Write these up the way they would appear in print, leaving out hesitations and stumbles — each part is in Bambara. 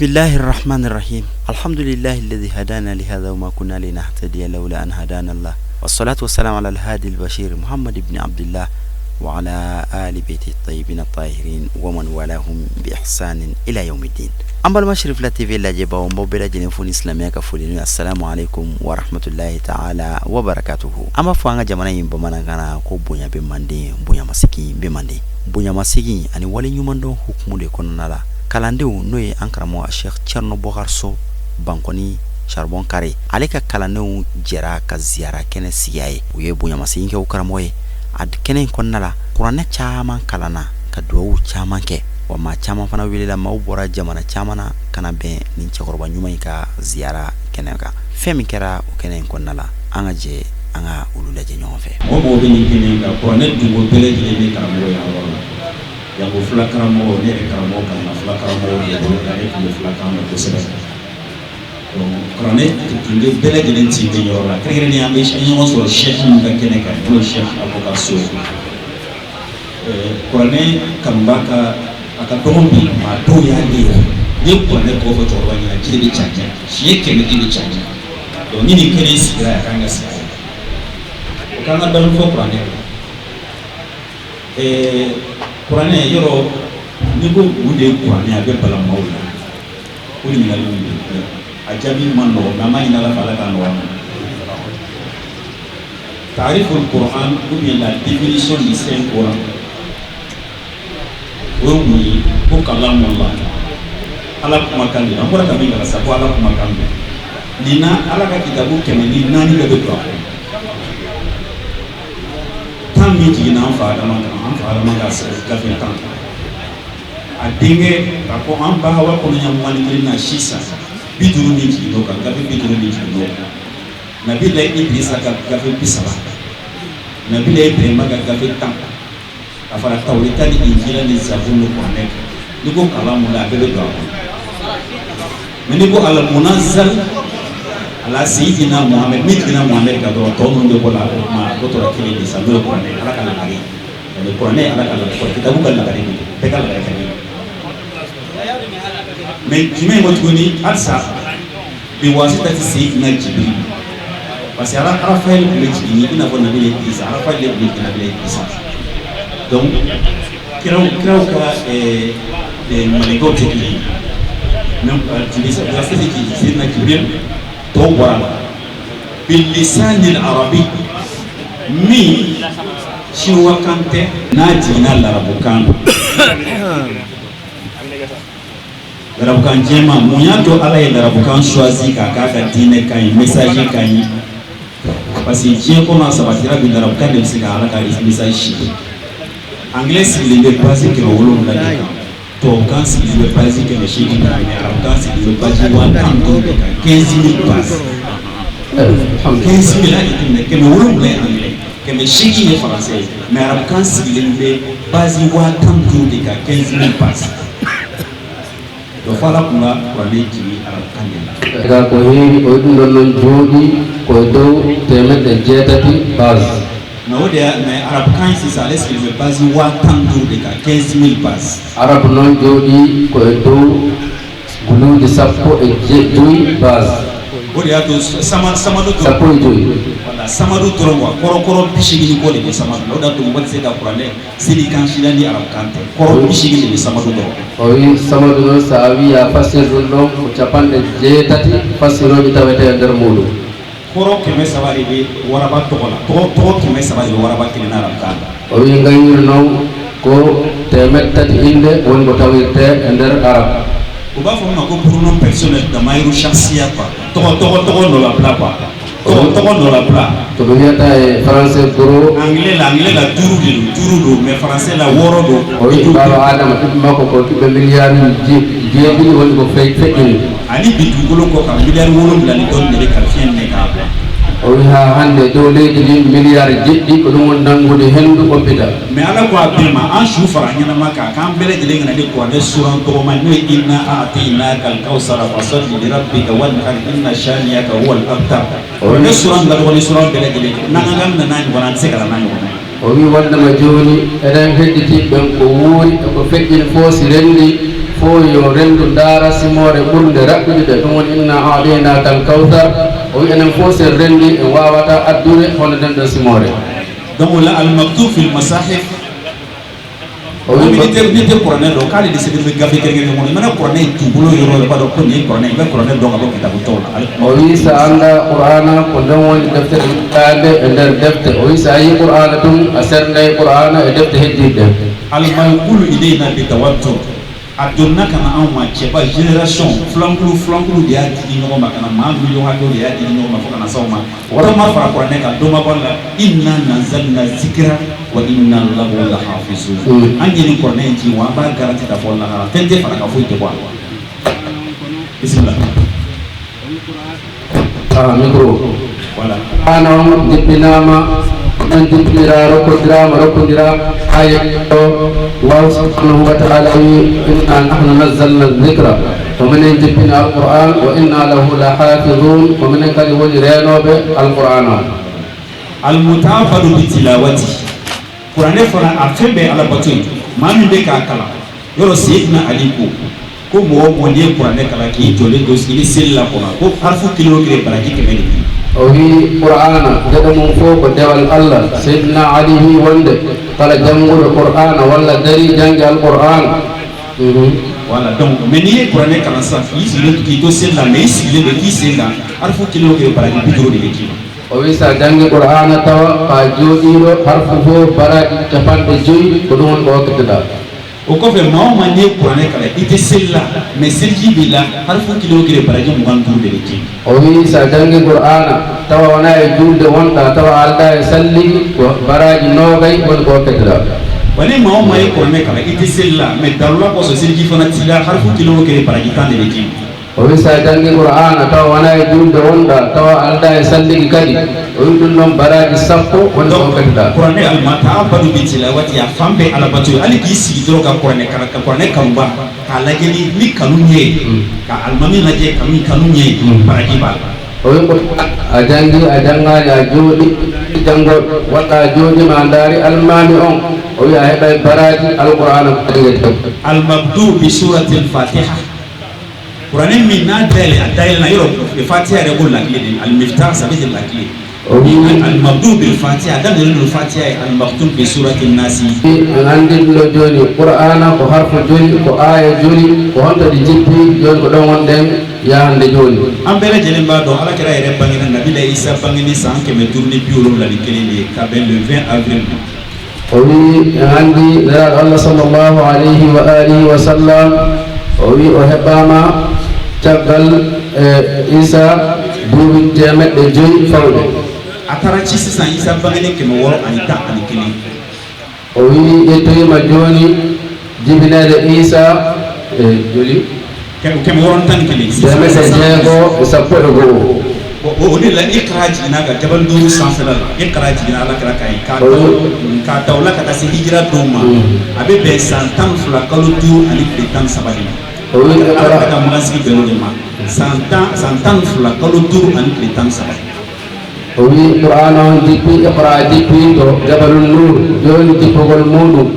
Bismillahi rahmani rahim. Alhamdulillahi alladhi hadana lihadha wa ma kunna linahtadiya lawla an hadana Allah. Wassalatu wassalamu ala al-hadi al-bashir Muhammad ibn Abdullah wa ala ali baiti tayyibin at-tahirin wa man walahum bi ihsanin ila yawmiddin. An balima Cherifla TV lajɛbaaw, n b'aw bɛɛ lajɛlen fo ni silamɛya ka foli n'o ye, assalamu alaikum wa rahmatullahi ta'ala wa barakatuhu. An b'a fɔ an ka jamana in bamanankan na ko bonya bɛ manden, bonyamasegin bɛ manden. Bonyamasegin ani wale ɲumandɔn hukumu de kɔnɔna la, kalandenw, n'o ye an karamɔgɔ Cheikh Thierno Bokar Sow Bankoni Charbon Carré, ale ka kalandenw jɛra ka ziyara kɛnɛ sigi a ye. U ye bonyamasegin kɛ u karamɔgɔ ye. A kɛnɛ in kɔnɔna la, kuranɛ caman kalanna ka dugawu caman kɛ, wa maa caman fana welela. Maaw bɔra jamana caman na ka na bɛn nin cɛkɔrɔba ɲuman in ka ziyara kɛnɛ kan. Fɛn min kɛra o kɛnɛ in kɔnɔna la, an ka jɛ an ka olu lajɛ ɲɔgɔn fɛ. Mɔgɔ mɔgɔ bɛ nin kɛnɛ in kan, kuranɛ dungo bɛɛ lajɛlen bɛ karamɔgɔ yan yɔrɔ la yan. Ko fula karamɔgɔ, ne yɛrɛ karamɔgɔ kalanna fula karamɔgɔ de bolo, nka ne tun bɛ fulakan mɛn kosɛbɛ. Donc kuranɛ dungo bɛɛ lajɛlen tin bɛ yɔrɔ la. Kɛrɛnkɛrɛnnenya, an bɛ ɲɔgɔn sɔrɔ Cheikh min ka kɛnɛ kan, n'o ye Cheikh Abubakar Sow. Kuranɛ kanuba ka a ka dɔgɔn bi, maa dɔw y'ale ye. N'i ye kuranɛ tɔgɔ fɔ cɛkɔrɔba ɲɛna, ji de bɛ ca ca, siɲɛ 100 ji bɛ ca ca. Donc ni nin kɛnɛ in sigira yan, a kan ka sigi o k'an ka dɔɔnin fɔ kuranɛ kan. Kuranɛ yɔrɔ, n'i ko mun de ye kuranɛ, a bɛ bala maaw la. O ɲininkali min don, a jaabi man nɔgɔn, mais an b'a ɲini Ala fɛ, Ala k'a nɔgɔya ma. Taariful Coran ou bien la définition du Saint Coran, o ye mun ye? Ko kalamullah, Ala kumakan de don. An bɔra ka min kalan sisan, ko Ala kumakan don. Nin na, Ala ka kitabu 104 bɛɛ bɛ don a kɔnɔ. 10 min jiginna an fa Adama kan, an fa Adama ka gafe 10, a denkɛ ka fɔ an ba Hawa kɔnɔɲɛ 21 na sisan, 50 min jiginn'o kan, gafe 50 min jiginn'o kan, Nabila Idrisa ka gafe 30, Nabila Ibrahima ka gafe 10, ka fara Tawureta ni Injila ni Zaburu ni Kuranɛ kan. N'i ko kalamu la, a bɛɛ bɛ don a kɔnɔ. Mais n'i ko al munazal ala seyidina Muhammed, min jiginna Muhammed kan dɔrɔn, tɔ ninnu bɛ bɔ la. O kuma o tora kelen de sa, n'o ye Kuranɛ, Ala ka lakari. Ani Kuranɛ ye Ala ka lakari, kitabu ka lakari de don, bɛɛ ka lakari ka di. Mais jumɛn ko tuguni halisa? Bi wasitati seyidina Jibril, parce que ala Arafayɛli tun bɛ jigin i n'a fɔ Nabila Idrisa, Arafayɛli de tun bɛ jigin Nabila Idrisa. Donc kiraw ka malikɛw tɛ kelen ye, mais wasitati seyidina Jibril, tɔw bɔra la bilisanil arabi, min chinois kan tɛ, n'a jiginna larabukan na, larabukan jɛman. Mun y'a to Ala ye larabukan choisi k'a k'a ka diinɛ kan ye, message kan ye? Parce que diɲɛ kɔnɔ, a sabatira bi, larabukan de bɛ se ka Ala ka message si. Anglais sigilen bɛ base 700 de kan, tubabukan sigilen bɛ base 800 kan, mais arabukan sigilen bɛ base 15 000 de kan, 15 000 base, 15 000. A jateminɛ, 700 ye anglais, 800 ye français ye, mais arabukan sigilen bɛ base 15 000 de kan, 15 000 base. Donc fo Ala kun ka kuranɛ jigin arabukan de la. Ga ko heewi o ɗum ɗon noon jooɗi koye dow 800 base. Mais o de y'a, mais arabukan sisan, ale sigilen bɛ base 15 000 de kan, 15 000 base. Arabe noon jooɗi koye dow guluuje 15 base. O de y'a to sama samadu dɔrɔn 15. Wala samadu dɔrɔn quoi, kɔrɔ 80 ni kɔ de bɛ samadu la. O de y'a to mɔgɔ tɛ se ka kuranɛ seli kan si la ni arabukan tɛ. Kɔrɔ 80 de bɛ samadu dɔrɔn. O wi samadu noon sa wi a fassir ɗum ɗon ko 80 fassiroji tawete e nder muɗum. Kɔrɔ 300 de bɛ waraba tɔgɔ la, tɔgɔ 300 de bɛ waraba kelen na arabukan na. O wi gayir noon ko 300 inde woni ko tawirte e nder arabe. U b'a fɔ min ma ko pronom personnel, damayiru shakhsiya quoi, tɔgɔ nɔlabila quoi, tɔgɔ nɔlabila. To ɓe wiyata e français gros. Anglais la duuru de don, duuru don, mais français la wɔɔrɔ don. O wi baba Adama ɓiɓɓe makko ko ɓiɓɓe milliard 7 woni ko feƴƴini. Ani bi dugukolo kɔ kan, miliyari 7 ni dɔɔnin de bɛ ka fiɲɛ minɛ k'a bila. O wi ha hande dow leydi ndi milliard 7 ko ɗum woni nanngude henndu ɓoppita. Mais Ala ko a bɛɛ ma, an su fara ɲɛnama kan, k'an bɛɛ lajɛlen ka na ni kuranɛ suran tɔgɔma, n'o ye inna a'tainaka al-kawsara fasalli li rabbika wanhar inna shaniyaka huwa al-abtar. Kuranɛ suran ka dɔgɔ ni suran bɛɛ lajɛlen. N'an ka kan bɛna n'a ɲɔgɔn na, an tɛ se ka na n'a ɲɔgɔn ye. O wi wondema joni eɗen hedditiɓe ɓen ko wuuri eko feƴƴini fof si renndi Fof yo rendu daara simore ɓurde raɓɓiɗude ɗum woni inna adaynaka al kawthar. O wi enen fof sen rendi en wawata addude hono nden ɗo simore. Donc la المكتوب في المصاحف. O wi Komi n'i tɛ kuranɛ dɔn, k'ale de sɛbɛn bɛ gafe kɛrɛnkɛrɛn kɔnɔ, i mana kuranɛ dugukolo yɔrɔ o yɔrɔ, i b'a dɔn ko nin ye kuranɛ, i bɛ kuranɛ dɔn ka bɔ kitabu tɔw la. O wi sa anda qur'ana ko nden woni deftere wittande e nder defte. O wi sa yi qur'ana tum a sernday qur'ana e defte heddiɗe. المنقول إلينا بالتواتر, a donna ka na anw ma cɛba génération filankulu filankulu de y'a di ɲɔgɔn ma ka na, maa miliyɔn hakɛw de y'a di ɲɔgɔn ma fo ka na s'aw ma. Dɔ ma fara kuranɛ kan, dɔ ma bɔ a la. إنا نزلنا الذكر وإنا له لحافظون. An ye nin kuranɛ in ci wa, an b'a garanti ta fɔ lahara, fɛn tɛ fara ka foyi tɛ bɔ a la. Bisimila. A micro. Voilà. Qur'ana on jippinama ɗon, jippinira, rokkodirama, rokkodira ha yetto Allah سبحانه وتعالى wi: إنا نحن نزلنا الذكر, ko minen jippini alquran, وإنا له لحافظون, ko minen kadi woni renoɓe alquran o. المتعبد بتلاوته, kuranɛ fana a fɛn bɛɛ ala bato ye. Maa min bɛ k'a kalan yɔrɔ, Seyidina Ali ko ko mɔgɔ o mɔgɔ n'i ye kuranɛ kalan k'i jɔlen to i bɛ seli la kɔnɔ, ko harifu kelen o kelen, baraji 100 de b'i. O wi qur'ana geɗe mum fof ko dewal Allah. Seydina Ali wi wonde kala jannguɗo qur'ana walla dari jangge alquran. Voilà, donc mais n'i ye kuranɛ kalan sisan k'i sigilen k'i to seli la, mais i sigilen don k'i sen kan, harifu kelen o kelen, baraji 50 de bɛ d'i ma. O wi sa jangge qur'ana tawa ka jooɗiɗo, harfu fof baraji 50, ko ɗum woni ko hokkiteɗa. O kɔfɛ, maa o maa n'i ye kuranɛ kalan, i tɛ seli la mais seliji b'i la, harifu kelen o kelen, baraji 25 de bɛ d'i ma. O wi sa jangge qur'ana tawa wona e julde wonɗa, tawa alda e salligi, ko baraji 20 woni ko hokkiteɗa. Wa ni maa o maa ye kuranɛ kalan, i tɛ seli la mais darula kosɔn seliji fana t'i la, harifu kelen o kelen, baraji 10 de bɛ d'i ma. O wi sa jangge qur'ana tawa wona e julde wonɗa, tawa alda e salligi kadi, o wi ɗum ɗon baraji 10 woni ko Donc hokkiteɗa. Kuranɛ المتعبد بتلاوته, a fan bɛɛ alabato ye. Hali k'i sigi dɔrɔn ka kuranɛ kalan, ka kuranɛ kanuba k'a lajɛ ni kanu ɲɛ ye, ka alimami lajɛ kanu ɲɛ ye, baraji b'a la. O wi ko a jangi, a janngani, a jooɗi janngo walla a jooɗima a ndaari almami on, o wi a heɓay baraji alqur'ana ko jangete. المبدوء بسورة الفاتحة, kuranɛ min n'a dayɛlɛ, a dayɛlɛ yɔrɔ fatiha yɛrɛ ko la clé de المفتاح, ça veut dire la clé. O wi المبدوء بالفاتحة, a daminɛlen don fatiha ye, المختوم بسورة الناس. En anndinɗo jooni qur'ana ko harfo joli, ko aya joli, ko honto ɗi jippi jooni, ko ɗon wonɗen yahande jooni. An bɛɛ lajɛlen b'a dɔn, ala kira yɛrɛ bangena, nabila Isa bangeni san 571 de ye, ka bɛn le 20 avril ma. O wi en anndi nelaɗo Allah صلى الله عليه وآله وسلم, o wi o heɓama caggal e Isa duuɓi 500 fawɗe. A taara ci sisan, Isa bangeni 611. O wi ƴettoyima jooni jibinede Isa e joli 611. 611. O de la Iqra jiginna ka jabal duuru sanfɛla la. Iqra jiginna ala kira kan ye k'a da o la ka taa se hijira don ma, a bɛ bɛn san 12 kalo 5 ani tile 13 de ma. O wi Ala Iqra ka magasigi bɛn o de ma, san 12 kalo 5 ani tile 13. O wi qur'ana on jippi, Iqra jippi to jabalul nour joni, jippogol muɗum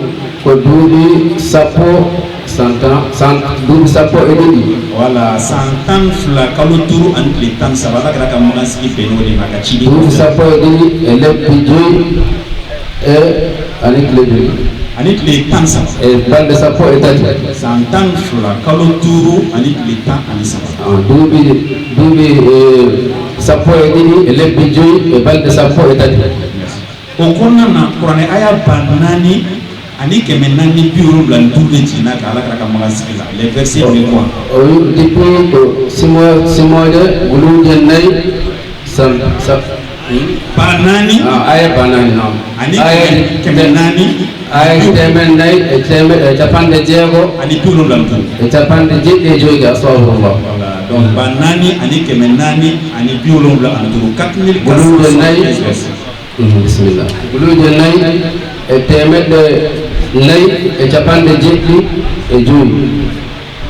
ko duuɓi 10 santan san duuɓi 12. Wala san 12 kalo 5 ani tile 13, ala kira ka magasigi bɛn o de ma ka ciden Duuɓi 12 e lebbi 5 e ani tile 5 ani tile 13. E balɗe 13. San 12 kalo 5 ani tile 13. Ah, duuɓi e 12 e lebbi 5 e balɗe 13. O kɔnɔna na, kuranɛ aya 4475 de jiginna ka ala kira ka magasigi la, les versets mecquois. O wi depuis ko simo simoje guluuje nayyi san sa 4000. Ah, aya 4000 noon. Ani aya 400. Aya 400 e temeɗe e 60 ani 75. E 75 ga, astahfirullah. Voilà, donc 4475, Guluuje nayyi. 4475 versets. Bisimilla, guluuje 445.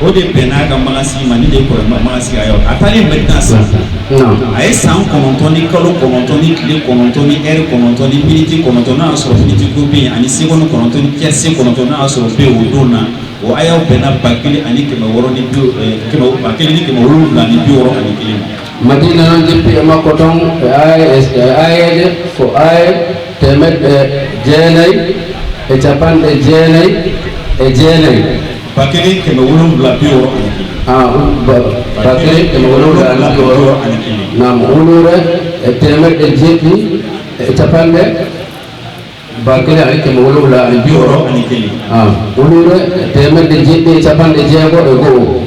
O de bɛn'a ka magasigi ma ni de kɔrɔ magasigi a ye. A taalen maintenant sisan, non a ye san 9 ni kalo 9 ni tile 9 ni ɛri 9 ni miniti 9, n'a y'a sɔrɔ miniti ko bɛ yen, ani seconde 9 ni tiercé 9, n'a y'a sɔrɔ bɛ yen o don na, O ayaw bɛnna 1661 ma. Madina noon jippi e makko toon e aya e ayeje ko aya 999. 1761. 1761. Nam 1770 1761. 61. 1761.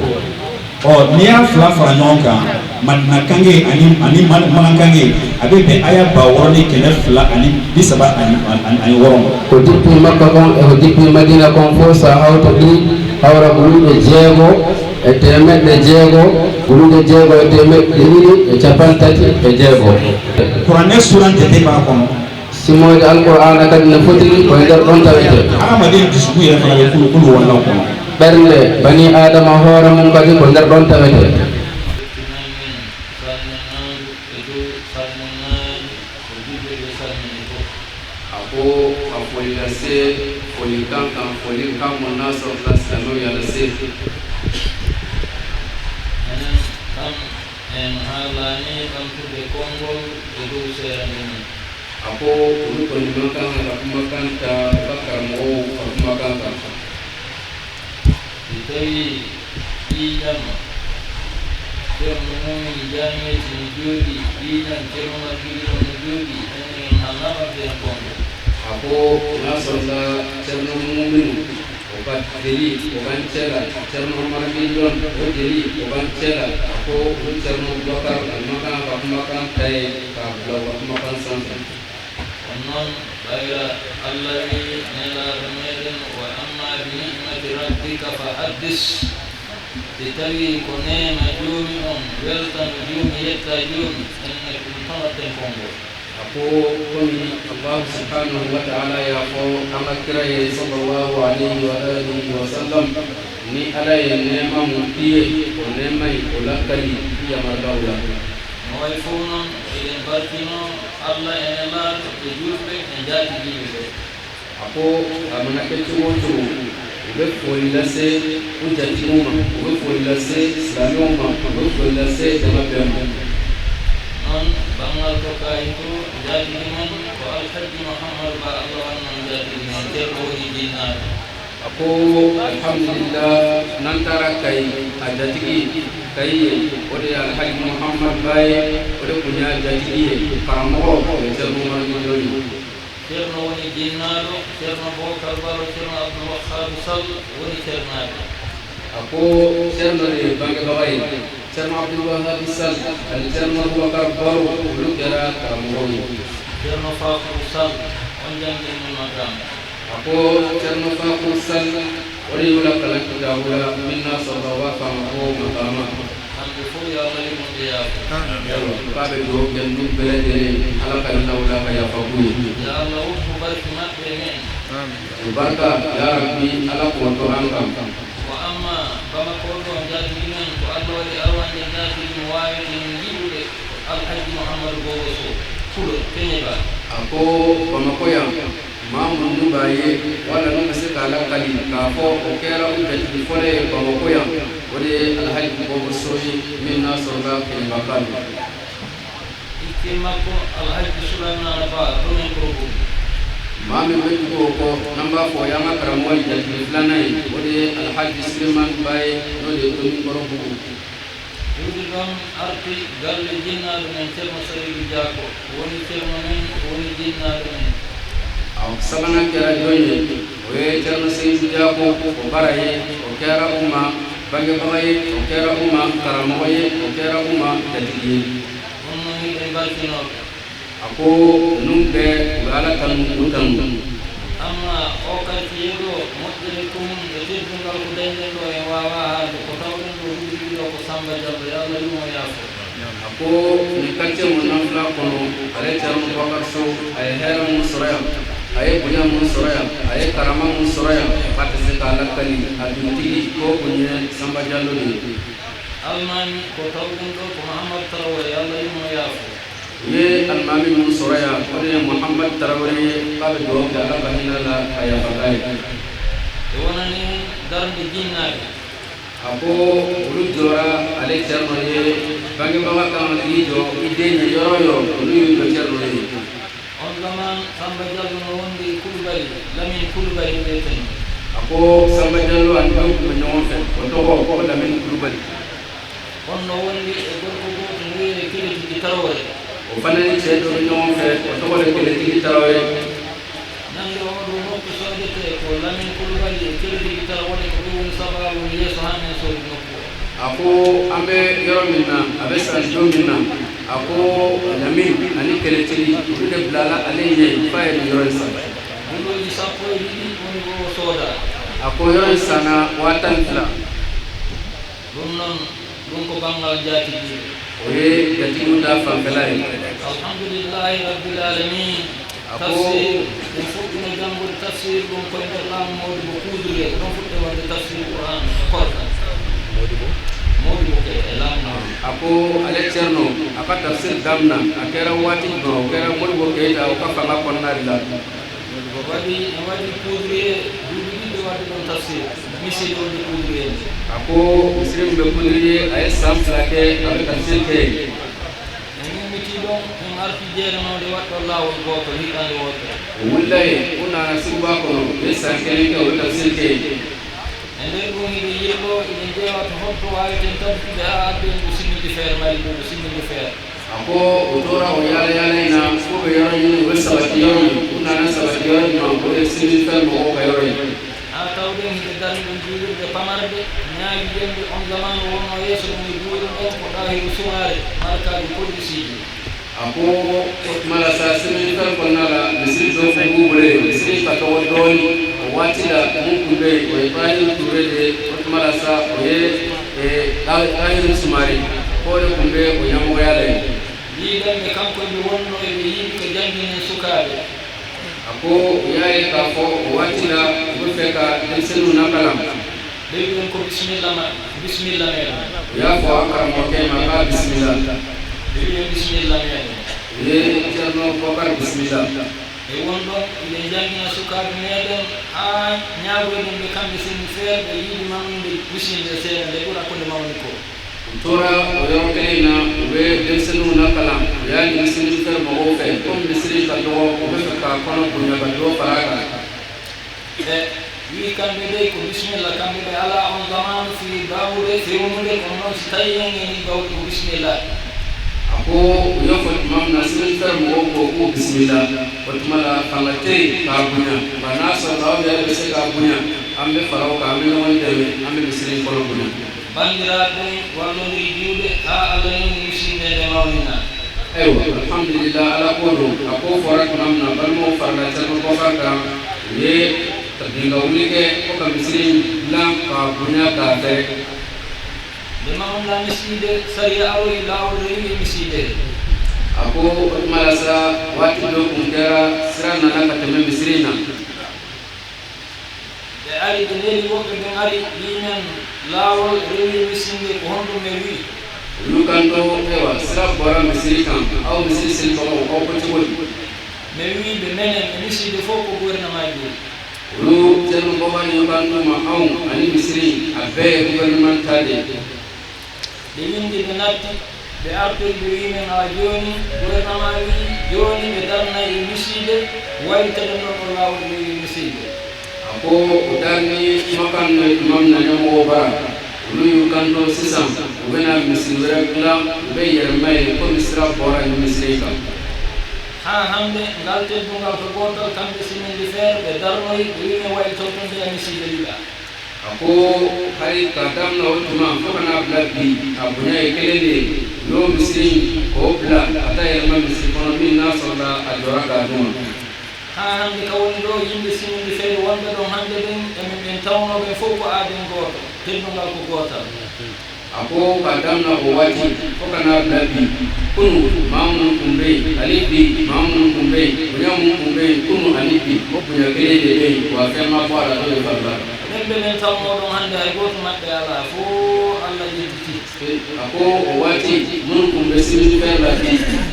Ɔ, n'i y'a fila fara ɲɔgɔn kan, Madina kange ani Makan kange, a bɛ bɛn aya 6236 ma. Ko jippi Makka kon e ko jippi Madina kon fof sa hawta ɗi hawra 66 6236. Kuranɛ suran jate b'a kɔnɔ. Simoyde alqur'ana kadi no fotiri koye nder ɗon tawete. Hadamaden dusukun yɛrɛ fana bɛ kulu walaw kɔnɔ. Ɓernde bani adama hoore mum kadi ko nder ɗon tawete. Min salminaadu e dow salminaadu ko julɓe ɓe salmini fof. A ko ka foli lase folikan kan, folikan mo n'a sɔrɔla silamɛw y'a lase. Enen kam en haalani ɓamtude konngol e dow seerande men. A ko olu kɔni man kan ka kumakan ta u ka karamɔgɔw ka kumakan kan. Si tawi ƴiiƴam ceerno Mumin Jaameti no jooɗi, ƴiiƴam ceerno Makkiɗo no jooɗi, enen en haalna ɓamde hen konngol. A ko n'a sɔrɔla Thierno Muminu o ka jeli o b'an cɛ la, Thierno Marabidon o jeli o b'an cɛ la, a ko olu Thierno Bubakar a man kan ka kumakan ta ye k'a bila u ka kumakan sanfɛ. On noon ɓayra Allah wi nelaɗo meɗen wa amma bi nimati rabbika fa haddis. Si tawi ko nema joomi on weltano joomi yetta joomi, enne ko ɗum tan watten konngol. A ko komi Allah subhanahu wa ta'ala y'a fɔ an ka kira ye sallallahu alayhi wa alihi wa sallam, ni Ala ye nɛɛma mun k'i ye, o nɛɛma in o lakali i yamaruyaw la. No wayi fof noon eɗen barkino Allah e nelaɗo e julɓe e jaatigiɓe ɓe. A ko a mana kɛ cogo o cogo, u bɛ foli lase u jatigiw ma, u bɛ foli lase silamɛw ma, u bɛ foli lase jama bɛɛ ma. Noon banggal to kayi to jaatigi men ko Alhaji Mouhamadou Ba, Allah wannon jaatigi men ceerno woni jinnaɗo. A ko alhamdulillah, n'an taara Kayi, a jatigi Kayi ye o de ye Alhaji Muhamad Ba ye, o de kun y'a jatigi ye, karamɔgɔ o ye Thierno Oumar Gindo ye. Ceerno woni jinnaɗo, ceerno Bocar Baro, ceerno Abdoulwahabu Sall woni ceernaɓe. A ko Thierno de ye bangebaga ye, Thierno Abdoulwahabi Sall ani Thierno Boubacar Baro, olu kɛra karamɔgɔw ye. Ceerno Fakourou Sall on jangguinmi magama. A ko Thierno Fakou Sall o de y'u la kalan kitabu la min n'a sɔrɔla u b'a fɔ a ma ko makama. Kamɓe fof yo Allah yurmoɓe yaafo. Ayiwa, k'a bɛ dugawu kɛ ninnu bɛɛ lajɛlen, Ala ka hinɛ u la ka yafa k'u ye. Yo Allah woppu barki maɓɓe men. O barika ya Rabbi, Ala k'o to an kan. Ko amma Bamako ɗo jalbi men ko Allah waɗi arwande jaatigi mo waweten yiɗude Alhaji Mouhamadou Bobo Sow Pulo Keñeba. A ko Bamakɔ yan, maa minnu b'a ye wala n'u bɛ se k'a lakali k'a fɔ o kɛra u jatigi fɔlɔ ye Bamakɔ yan, o de ye Alhaji Bobo Sow ye min n'a sɔrɔla Keɲebaka don. Itte makko Alhaji Souleymane Ba ɗumen korobogi. Maa min bɛ tugu o kɔ n'an b'a fɔ o y'an ka karamɔgɔ jatigi filanan ye, o de ye Alhaji Sulemani Ba ye, n'o de ye Tominkɔrɔbugu. Iwdi ɗon arti galle jinnaɗo men ceerno Saydou Diako woni ceerno men woni jinnaɗo men. A sabanan kɛra jɔn ye? O ye Thierno Seydou Diako o bara ye, o kɛra u ma bangebaga ye, o kɛra u ma karamɔgɔ ye, o kɛra u ma jatigi ye. On noon hiɗen barkinoɓe. A ko ninnu bɛɛ u bɛ Ala tanu k'u tanu. Amma o quartier ɗo moƴƴere commune e teddungal ko dañɗen ɗo en wawa haalde ko tawɗen ɗo duuɓi ɗo ko Samba Diallo, yo Allah yumo yaafo. A ko nin quartier mun n'an filɛ a kɔnɔ, ale Thierno Boubacar Sow, a ye hɛrɛ mun sɔrɔ yan, a ye bonya mun sɔrɔ yan, a ye karama mun sɔrɔ yan, k'a tɛ se k'a lakali, a dugutigi ko kun ye Samba Diallo de ye. Almami ko tawɗen ɗo ko Mahamadou Tarawore, yo Allah yumo yaafo. U ye alimami mun sɔrɔ yan, o de ye Muhamadu Tarawele ye, k'a bɛ dugawu kɛ Ala ka hinɛ la ka yafa k'a ye. Ɓe wonani darde jinnaɓe. A ko olu jɔra ale Thierno ye, bangebaga kan k'i jɔ i den ye yɔrɔ o yɔrɔ, olu y'u jɔ Thierno ye. On zaman Samba Diallo no wondi Coulibaly, Lamine Coulibaly wiyeten. A ko Samba Diallo ani dɔw tun bɛ ɲɔgɔn fɛ, o tɔgɔ ko Lamine Kulubali. On no wondi e gorko goto no wiyee Keletigi Tarawore. O fana ni cɛ dɔ bɛ ɲɔgɔn fɛ, o tɔgɔ de Keletigi Tarawele. Nande oɗo nokku sodete ko Lamine Coulibaly e Keletigi Tarawore, ko ɗum woni sababu yeeso hamen soodi nokku o. A ko an bɛ yɔrɔ min na, a bɛ san don min na, a ko Lamine ani Keletigi, olu de bilala ale ɲɛ f'a ye nin yɔrɔ in san. Duloji 12 woni ko o sooda. A ko yɔrɔ in sanna 12,000. Ɗum noon ɗum ko banggal jaatijiɓe. O ye jatigiw ta fanfɛla ye. Alhamdulillahi rabbil alamin. A ko tafsir ɗum fuɗɗino janngude tafsir ɗum koye nder laamu Modibo Kuudure, ɗon fuɗɗe wadde tafsir Qouran e korka Modibo Keita e laamu Modibo. A ko ale Thierno a ka tafsir daminɛ, a kɛra waati jumɛn? O kɛra Modibo Keita o ka fanga kɔnɔna de la. Waɗi en waɗi Coudurier duuɓi 2 wadde ɗon tafsir misiri wonde Coudurier. A ko misiri min bɛ Kudiri, a ye san 2 kɛ a bɛ tafsir kɛ yen. En ummiti ɗon, en arti jeere mawde waɗɗo laawol gotol hitande wotere. O wulila yen, u nana suguba kɔnɔ, u ye san 1 kɛ, u bɛ tafsir kɛ yen. E nder ɗum hiɗe yirlo eɗen ƴeewa to honto waweten tabitude ha addu en ɗo simminde feere mari ɗo ɗo simminde feere. A ko o tora o yaala yaala in na k'u bɛ yɔrɔ ɲini, u bɛ sabati yɔrɔ min, u nana sabati yɔrɔ min o de ye siminifɛn mɔgɔw ka yɔrɔ ye. Ha tawɗen hiɗe darni ɗum juulirde pamarde ñaagi ƴemɓe on zamanu wonno yeeso ɗum e juulirde ɗen ko ɗahiru sumare markaji polisiji. A ko o tuma la sa, siminifɛn kɔnɔna la, misiri dɔ tun b'u bolo yen, misiri ka dɔgɔ dɔɔni o waati la. Mun tun bɛ yen, o ye Ibrahim Ture de ye. O tuma la sa, o ye Tahiru Sumare, k'o de tun bɛ o ɲɛmɔgɔya la yen. Yiiɗenɓe kanko ɓe wonno eɓe yiiɗi ko jangguinen sukaɓe. A ko u y'a ye k'a fɔ o waati la u bɛ fɛ ka denmisɛnninw nakalan. Ɓe wi ɗum ko bisimilla ma, bisimilla meɗen. U y'a fɔ an karamɔgɔkɛ ma k'a bisimila. Ɓe wi en bisimilla meɗen. U ye Thierno Bɔkari bisimila. E won ɗon eɗen jangguina sukaɓe meɗen ha ñagoyɗen ɓe kamɓe senni feere ɓe yiiɗi mawnude misinde seeɗa nde ɓuura hakkude mawni ko. U tora o yɔrɔ kelen in na, u bɛ denmisɛnninw nakalan. U y'a ɲini siminifɛn mɔgɔw fɛ, komi misiri ka dɔgɔ, u bɛ fɛ k'a kɔnɔ bonya ka dɔ fara a kan. E wi kamɓe dey ko bisimilla kamɓe ɓe ala on zamanu fi bawde fewnude, kono noon so tawi en eni bawɗi ko bisimilla. A ko u y'a fɔ tuma min na siminifɛn mɔgɔw ko k'u bisimila, o tuma la fanga tɛ yen k'a bonya, nka n'a sɔrɔ aw yɛrɛ bɛ se k'a bonya, an bɛ fara o kan, an bɛ ɲɔgɔn dɛmɛ, an bɛ misiri in kɔnɔ bonya. Bandiraɓe wallodiri juuɗe ha Allah newni misinde nde mawnina. Ayiwa, alhamdulillah, ala ko don. A ko fɔra tuma min na, balimaw farala Thierno Bɔkari kan, u ye bin ka wuli kɛ fo ka misiri in dilan k'a bonya k'a fɛrɛ. Nde mawnina miside sariya aroyi lawol rewi e miside. A ko o tuma la sa, waati dɔ tun kɛra sira nana ka tɛmɛ misiri in na. Ɓe ari ɓe neli woɓɓe ɓen ari wimen laawol rewi misinde ko honɗum ɓe wi. Olu kan to, ayiwa, sira bɔra misiri kan, aw misiri selibagaw, aw ko cogo di? Mi wi ɓe menen e miside fof ko gouvernement joni. Olu Thierno Bɔkari y'u kan to ma, anw ani misiri a bɛɛ ye gouvernement ta de ye. Ɓe windi ɓe natti ɓe artori ɓe wimen ha joni gouvernement wi joni ɓe darnayi e miside waytaɗen ɗon o laawol rewi miside. A ko u taara ni kumakan dɔ ye tuma min na ɲɛmɔgɔw bara, olu y'u kan to sisan u bɛna misiri wɛrɛ dilan, u bɛ yɛlɛma yen komi sira bɔra ni misiri kan. Ha hande ngal teddungal ko gotal kamɓe siminde feere ɓe darnoyi ɓe wimen waylitorton de e miside wiɗa. A ko hali ka daminɛ o tuma fo ka n'a bila bi, a bonya ye kelen de ye. U y'o misiri in k'o bila ka taa yɛlɛma misiri kɔnɔ min n'a sɔrɔla a jɔra k'a d'u ma. Ha hande ka woni ɗo yimɓe siminde feere wonɓe ɗon hande ɗen emin ɓen tawnoɓe fof ko aaden goto teddungal ko gotal. A ko ka daminɛ o waati fo ka n'a bila bi, kunu maa minnu tun bɛ yen ani bi, maa minnu tun bɛ yen, bonya minnu tun bɛ yen kunu ani bi, o bonya kelen de bɛ yen wa fɛn ma bɔ a la n'o ye farila. Ɓen ɓe men tawno ɗon hande hay goto maɓɓe ala fo Allah yettiti. A ko o waati minnu tun bɛ siminifɛn la bi,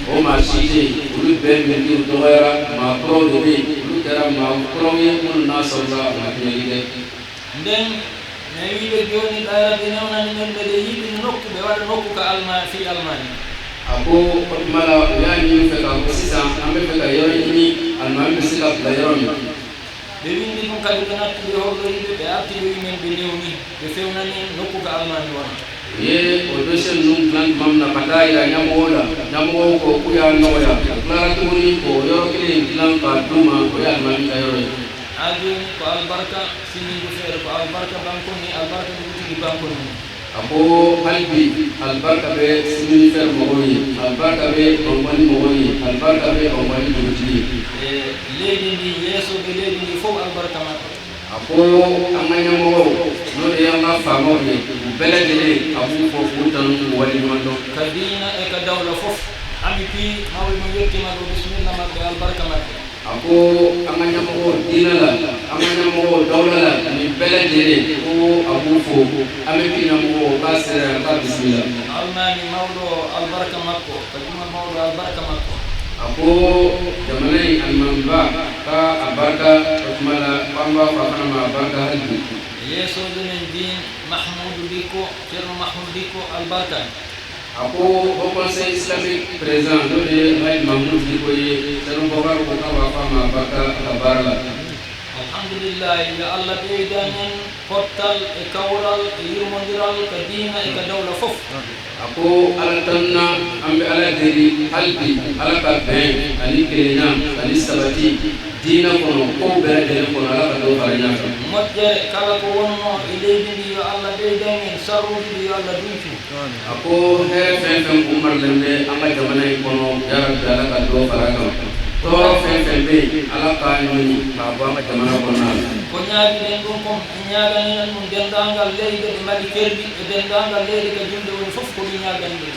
o maa si tɛ yen, olu bɛɛ miiritiw dɔgɔyara, maa kuraw de bɛ yen, olu kɛra maa kuraw ye minnu n'a sɔrɔla u ma tiɲɛli kɛ. Nden mi wiɓe joni ɓayraɓe newnani men ɓeɗe yiɗi nokku ɓe waɗa nokku ka alma fi almani. A ko o tuma la u y'a ɲini fɛ k'a fɔ sisan an bɛ fɛ ka yɔrɔ ɲini alimami bɛ se ka bila yɔrɔ min. Ɓe windi ɗum kadi ɓe natti ɓe holloyiɓe ɓe arti ɓe wimen ɓe newni ɓe fewnani nokku ka almani wona. U ye o dossier ninnu dilan tuma min na ka taa yira ɲɛmɔgɔw la, ɲɛmɔgɔw ko k'u y'a nɔgɔya, u tilara tuguni k'o yɔrɔ kelen in dilan k'a d'u ma, o ye alimami ka yɔrɔ ye. Ha joni ko albarka simingo feere ko albarka banko ni albarka dugutigi banko ni. A ko hali bi alibarika bɛ siminifɛn mɔgɔw ye, alibarika bɛ bankɔni mɔgɔw ye, alibarika bɛ bankɔni dugutigi ye. E leydi ndi yeesoɓe leydi ndi fof albarka maɓɓe. A ko an ka ɲɛmɔgɔw, n'o de y'an ka faamaw ye, u bɛɛ lajɛlen a b'u fɔ k'u tanu k'u waleɲuman dɔn. Ka dina e ka dawla fof ami pi mawɓe mo yettima ɗo bisimilla maɓɓe albarka maɓɓe. A ko an ka ɲɛmɔgɔw diinɛ la, an ka ɲɛmɔgɔw dawla la, nin bɛɛ lajɛlen ko a b'u fo, an bɛ bi ɲɛmɔgɔw k'a sera yan k'a bisimila. Almami mawɗo o albarka makko ka juma mawɗo albarka makko. A ko jamana in alimamiba ka a barika, o tuma la ko an b'a fɔ a fana ma a barika hali bi. Yeesoɓe men din Mahmoudou Dicko, ceerno Mahmoudou Dicko, albarka. A ko Haut Conseil islamique président, n'o de ye Haji Mahmoud Dicko ye, Thierno Bokar ko k'a b'a fɔ a ma a barika a ka baara la. Alhamdulillahi, yo Allah ɓeydan en pottal e kawral e yurmodiral ka diina e ka dawla fof. A ko ala tanna, an bɛ ala deli hali bi ala ka bɛn ani kelenya ani sabati diinɛ kɔnɔ, kow bɛɛ lajɛlen kɔnɔ, ala ka dɔ fara ɲɔgɔn kan. Moƴƴere kala ko wonno e leydi ndi yo Allah ɓeydan en, sarruji ɗi yo Allah duncu. A ko hɛrɛ fɛn fɛn kun maralen bɛ an ka jamana in kɔnɔ, yarabi ala ka dɔ fara kan, tɔɔrɔ fɛn fɛn bɛ yen, ala k'a ɲɔni k'a bɔ an ka jamana kɔnɔna la. Ko ñaagiɗen ɗum kom ñaagani en ɗum dendagal leydi ɗe Mali kerɗi e dendagal leydi ka julde woni fof ko ɗum ñaagani ɗen.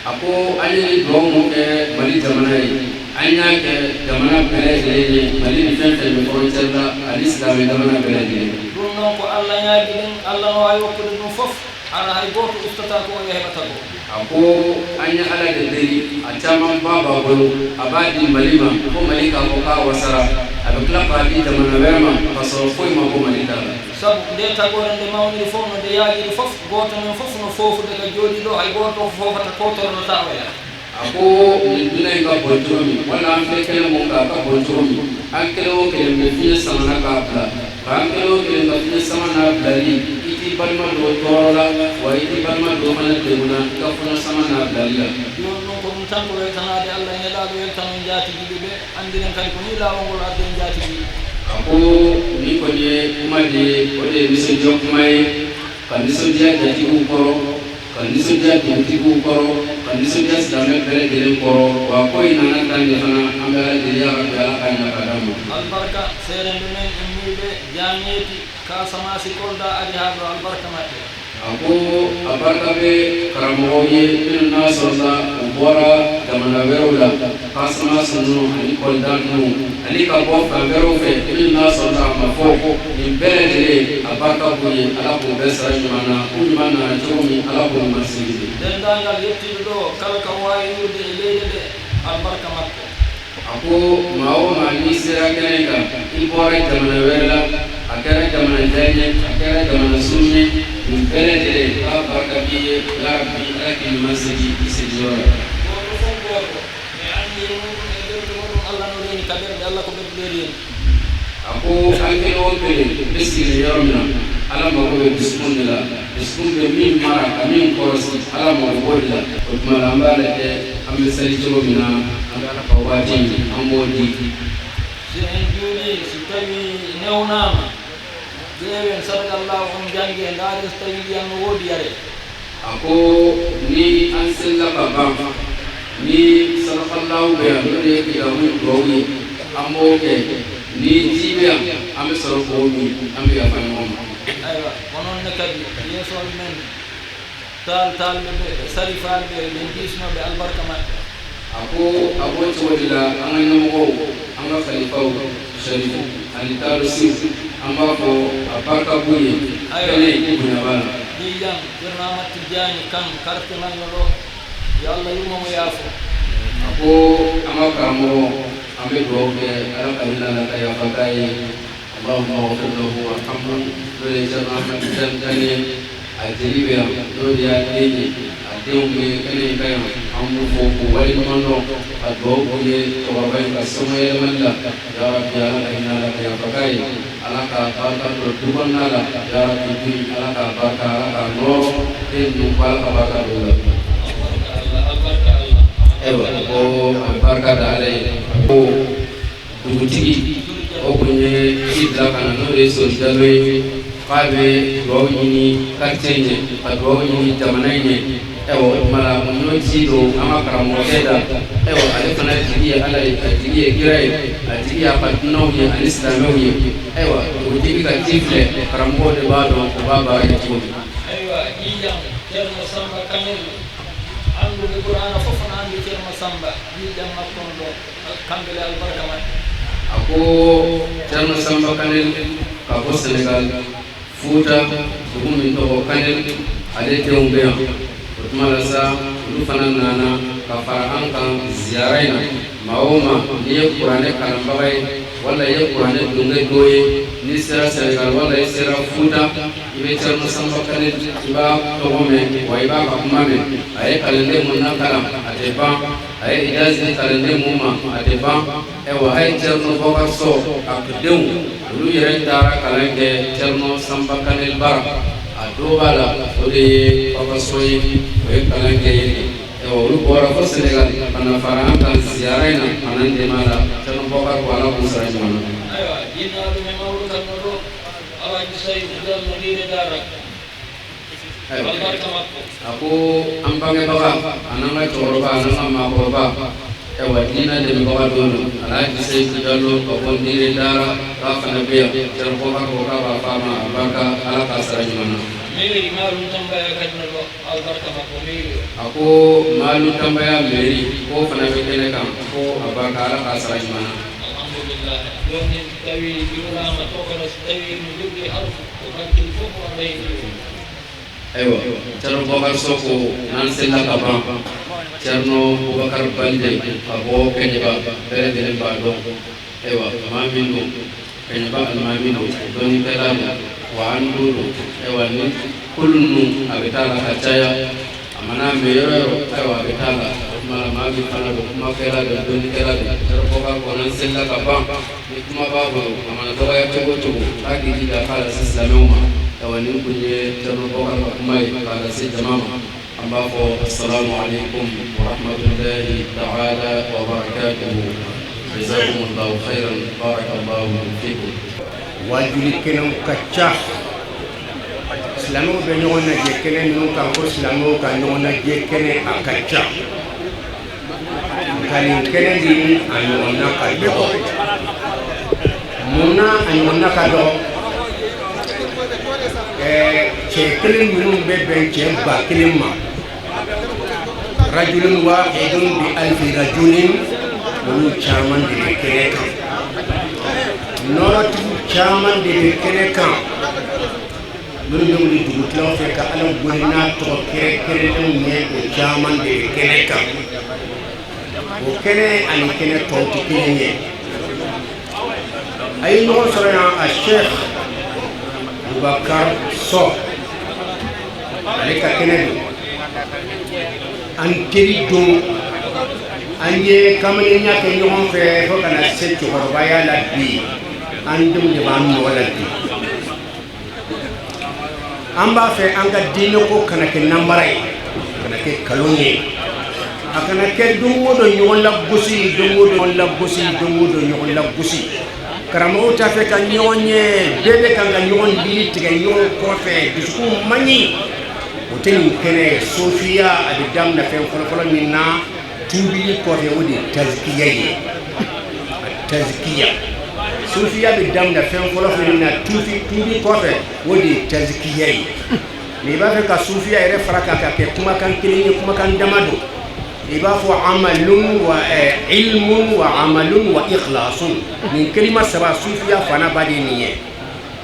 A ko an ye nin dugawu mun kɛ Mali jamana ye, an y'a kɛ jamana bɛɛ lajɛlen ye, Mali ni fɛn fɛn bɛ frontière la ani silamɛ jamana bɛɛ lajɛlen. Ɗum noon ko Allah ñaagiɗen, Allah no wawi hokkude ɗum fof ala hay goto ustata ko o heɓata ko. A ko an ye ala de deli, a camanba b'a bolo, a b'a di Mali ma ko Mali k'a fɔ k'a wasara, a bɛ tila k'a di jamana wɛrɛ ma k'a sɔrɔ foyi ma bɔ Mali ta la. Saabu nde tagore nde mawniri fof no nde yaajiri fof goto men fof no foofude ka jooɗi ɗo hay goto ko fofata ko torlata oya. A ko nin dunan in ka bon cogo min, wala an filɛ kɛnɛ mun kan a ka bon cogo min, an kelen o kelen bɛ fiɲɛ sama na k'a bila nka an kelen o kelen ka fiɲɛ sama n'a bilali, i t'i balima dɔ tɔɔrɔ la, wa i t'i balima dɔ fana degun na i ka fiɲɛ sama n'a bilali la. Joni noon ko ɗum tan ko weltanade Allah e nelaɗo weltano jaatiguiɓe ɓe andiren kadi ko ni lawol ngol arde en jaatiguiɓe. A ko nin kɔni ye kuma de ye, o de ye nisɔndiya kuma ye, ka nisɔndiya jatigiw kɔrɔ, ka nisɔndiya dugutigiw kɔrɔ, ka nisɔndiya silamɛ bɛɛ lajɛlen kɔrɔ, wa ko in nana tan de fana, an bɛ ala deli yarabi ala k'a ɲɛ ka d'an ma. Albarka seerende men immiɓe jamiyeti Casamance Kolda ari ha ɗo albarka maɓɓe. A ko a barika bɛ karamɔgɔw ye minnu n'a sɔrɔla u bɔra jamana wɛrɛw la, Casamance ninnu ani Kolda ninnu ani ka bɔ fan wɛrɛw fɛ, minnu n'a sɔrɔla a ma fɔ, nin bɛɛ lajɛlen a barika b'u ye, ala k'u bɛɛ sara ɲuman na, u ɲuman nana cogo min, ala k'u ɲuman segin. Dendagal yettiɓe ɗo kala ka wawi wurde e leydi ɗe albarka makko. A ko maa o maa n'i sera kɛnɛ in kan, i bɔra jamana wɛrɛ la, a kɛra jamana jan ye, a kɛra jamana surun ye, nin bɛɛ lajɛlen k'a barika b'i ye, yarabi ala k'i ɲuman segin i segiyɔrɔ la. Goto fof goto mi andi muɗum e ɓerde muɗum Allah no reeni ka ɓerɗe Allah ko ɓerɗe reeni. A ko an kelen o kelen bɛ sigilen yɔrɔ min na, ala mago bɛ dusukun de la, dusukun bɛ min mara ka min kɔlɔsi, ala mago b'o de la. O tuma la an b'a lajɛ an bɛ sali cogo min na, an bɛ ala ka waati an b'o di. Si en juuli si tawi newnama ƴeewen sadaka allahu on jangge e ndaaren so tawi ndiyam no woodi yare. A ko ni an selila ka ban, ni sadakalaw bɛ yan, n'o de ye kitabu duwawu ye, an b'o kɛ, ni ji bɛ yan, an bɛ sɔrɔ k'o min, an bɛ yafa ɲɔgɔn ma. Aywa ko noonne kadi yeesoɓe men tal talɓe ɓe ɓe sarifaɓe ɓe ɓe disnoɓe albarka maɓɓe. A ko a b'o cogo de la an ka ɲɛmɔgɔw, an ka khalifaw sarifu ani taalusiw, an b'a fɔ a barika b'u ye, kɛnɛ in bonya b'a la. Ɓiyyam ceerno Amadou Tidiani kan carte manno ɗo yo Allah yurmomo yaafo. A ko an ka karamɔgɔ, an bɛ dugawu kɛ ala ka hinɛ la ka yafa k'a ye, Allahumma ghfir lahu warhamhu. N'o ye Thierno Ahmed Tidiane Kane ye, a jeli bɛ yan, n'o de y'a den ye, a denw bɛ kɛnɛ in kan yan. An b'u fo k'u waleɲuman dɔn, ka dugawu k'u ye cɛkɔrɔba in ka somayɛlɛmali la. Ya Rabbi, Ala ka hinɛ a la, ka yafa k'a ye, Ala ka barika don du kɔnɔna la. Ya Rabbi, du in, Ala ka barika, Ala ka nɔrɔ den ninnu ko, Ala ka barika don u la. Ayiwa, ko a bɛ barika da Ala ye. Ko dugutigi o kun ye ci bila ka na, n'o de ye Sori Jalo ye, k'a bɛ dugawu ɲini quartier in ye, ka dugawu ɲini jamana in ye. Ayiwa, o tuma la o y'o ci don an ka karamɔgɔkɛ da. Ayiwa, ale fana jigi ye Ala ye, a jigi ye kira ye, a jigi y'a ka dunanw ye ani silamɛw ye. Ayiwa, dugutigi ka ci filɛ, karamɔgɔw de b'a dɔn u b'a baara kɛ cogo min. Aywa, ƴiƴam Ceerno Samba Kanel, annduɓe Qur'ana fof no anndi Ceerno Samba, ƴiƴam makko no ɗo, kamɓe le albarka maɓɓe. A ko Thierno Samba Kanel ka bɔ Senegal, Fuuta, dugu min tɔgɔ Kanel, ale denw bɛ yan. O tuma la sa, olu fana nana ka fara an kan ziyara in na. Maa o maa n'i ye kuranɛ kalanbaga ye wala i ye kuranɛ dunge dɔ ye, n'i sera Senegal wala i sera Fuuta, i bɛ Thierno Samba Kanel, i b'a tɔgɔ mɛn wa i b'a ka kuma mɛn. A ye kalanden mun nakalan, a tɛ ban. A ye ijazi di kalanden mun ma, a tɛ ban. Ayiwa, a ye Thierno Bokar Sow a denw, olu yɛrɛ taara kalan kɛ Thierno Samba Kanel bara. A dɔw b'a la, o de ye Papa Sow ye, o ye kalan kɛ yen de. Ayiwa, olu bɔra fo Senegal ka na fara an kan ziyara in na, ka na n dɛmɛ a la. Thierno Bokar ko Ala k'u sara ɲuman na. Aywa, jinnaɗo men mawɗo kam no ɗo, Alaji Saydou Diallo, Ndire Dara. Ayiwa. Albarka makko. A ko an bangebaga a n'an ka cɛkɔrɔba a n'an ka maakɔrɔba, ayiwa, diinɛ dɛmɛbaga dɔ don, Alhaji Seyidu Jalo ka bɔ Ndire Dara, k'a fana bɛ yan. Thierno Bokar ko k'a b'a f'a ma a barika, Ala k'a sara ɲuman na. Mairie Malum Tambaya kadi no ɗo, albarka makko, mairie o. A ko Maalu Tanbaya mairie k'o fana bɛ kɛnɛ kan, ko a barika, Ala k'a sara ɲuman na. Alhamdulillah, joni tawi juulama tokoro, so tawi no jogui arfu ko barkil fof o ɓeydi. Ayiwa, Thierno Bokar Sow ko n'an selila ka ban, Thierno Boubacar Balde ka bɔ Kɛɲɛba, bɛɛ lajɛlen b'a dɔn. Ayiwa, maa min don, Kɛɲɛba alimami don, dɔnnikɛla don, wa an don don. Ayiwa, ni ko ninnu a bɛ taa la ka caya, a mana mɛn yɔrɔ yɔrɔ, ayiwa, a bɛ taa la. O tuma la maa min fana don, kumakɛla don, dɔnnikɛla don. Thierno Bokar ko n'an selila ka ban, ni kuma b'a bolo, a mana dɔgɔya cogo o cogo, k'a k'i jija k'a lase silamɛw ma. Ayiwa, nin kun ye Thierno Bokar ka kuma ye k'a lase jama ma. An b'a fɔ assalamu alaikum wa rahmatullahi ta'ala wa barakatuhu. Jazakumullahu khairan, barakallahu fikum. Wajuli kɛnɛw ka ca, silamɛw bɛ ɲɔgɔn lajɛ kɛnɛ minnu kan, ko silamɛw ka ɲɔgɔn lajɛ kɛnɛ, a ka ca, nka nin kɛnɛ de a ɲɔgɔnna ka dɔgɔ. Mun na a ɲɔgɔnna ka dɔgɔ? Cɛ kelen minnu bɛ bɛn cɛ 1000 ma, rajulun wahidun bi alfi rajulin, olu caman de bɛ kɛnɛ kan, nɔnɔtigiw caman de bɛ kɛnɛ kan, minnu bɛ wuli dugutilaw fɛ ka Ala wele n'a tɔgɔ kɛrɛnkɛrɛnnenw ye, o caman de bɛ kɛnɛ kan. O kɛnɛ ani kɛnɛ tɔw tɛ kelen ye. A ye ɲɔgɔn sɔrɔ yan, a Sheikh Bubakar Sɔ, ale ka kɛnɛ don, an teri don, an ye kamalenya kɛ ɲɔgɔn fɛ fo ka na se cɛkɔrɔbaya la bi, an denw de b'an nɔ la bi. An b'a fɛ an ka diinɛ ko kana kɛ namara ye, kana kɛ kalon ye, a kana kɛ don o don ɲɔgɔn lagosi, don o don ɲɔgɔn lagosi, don o don ɲɔgɔn lagosi. Karamɔgɔw t'a fɛ ka ɲɔgɔn ye, bɛɛ bɛ kan ka ɲɔgɔn lili tigɛ ɲɔgɔn kɔfɛ, dusukun man ɲi. O tɛ nin kɛnɛ ye. Sofiya, a bɛ daminɛ fɛn fɔlɔfɔlɔ min na tubili kɔfɛ, o de ye tazikiya ye. A tazikiya, sofiya bɛ daminɛ fɛn fɔlɔfɔlɔ min na tubi kɔfɛ, o de ye tazikiya ye. N'i b'a fɛ ka sufiya yɛrɛ fara kan ka kɛ kumakan kelen ye, kumakan dama don, i b'a fɔ amalun wa ilmun wa amalun wa ikhlasun. Nin kelima saba, sufiya fana ba de nin ye.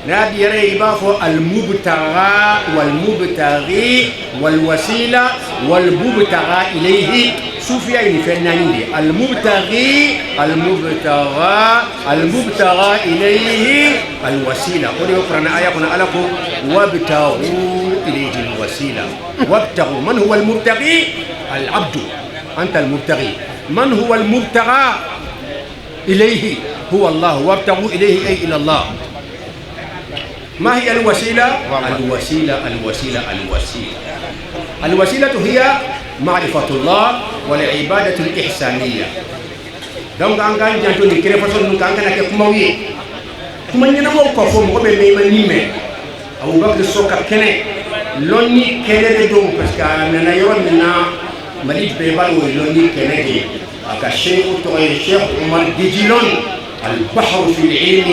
N'a di yɛrɛ, i b'a fɔ almubtaga walmubtaghi walwasila walmubtaga ilayhi. Sufiya ye nin fɛn naani de ye: المبتغي، المبتغى، المبتغى إليه، الوسيلة. O de bɛ kuranɛ aya kɔnɔ, Ala ko: وابتغوا إليه الوسيلة. وابتغوا، من هو المبتغي؟ العبد، أنت المبتغي. من هو المبتغى إليه؟ هو الله. وابتغوا إليه أي إلى الله. ما هي الوسيلة؟ الوسيلة، الوسيلة، الوسيلة، الوسيلة هي معرفة الله والعبادة الإحسانية. Donc an k'an janto nin kɛnɛ façon ninnu kan, an kana kɛ kumaw ye, kuma ɲɛnamaw ka fɔ mɔgɔ bɛ mɛn i ma min mɛn. Abubakar Sow ka kɛnɛ, lɔnni kɛnɛ de don, parce que a nana yɔrɔ min na, Mali bɛɛ b'a dɔn o ye lɔnni kɛnɛ de ye. A ka seku tɔgɔ ye Cheikh Umar Djilon, البحر في العلم،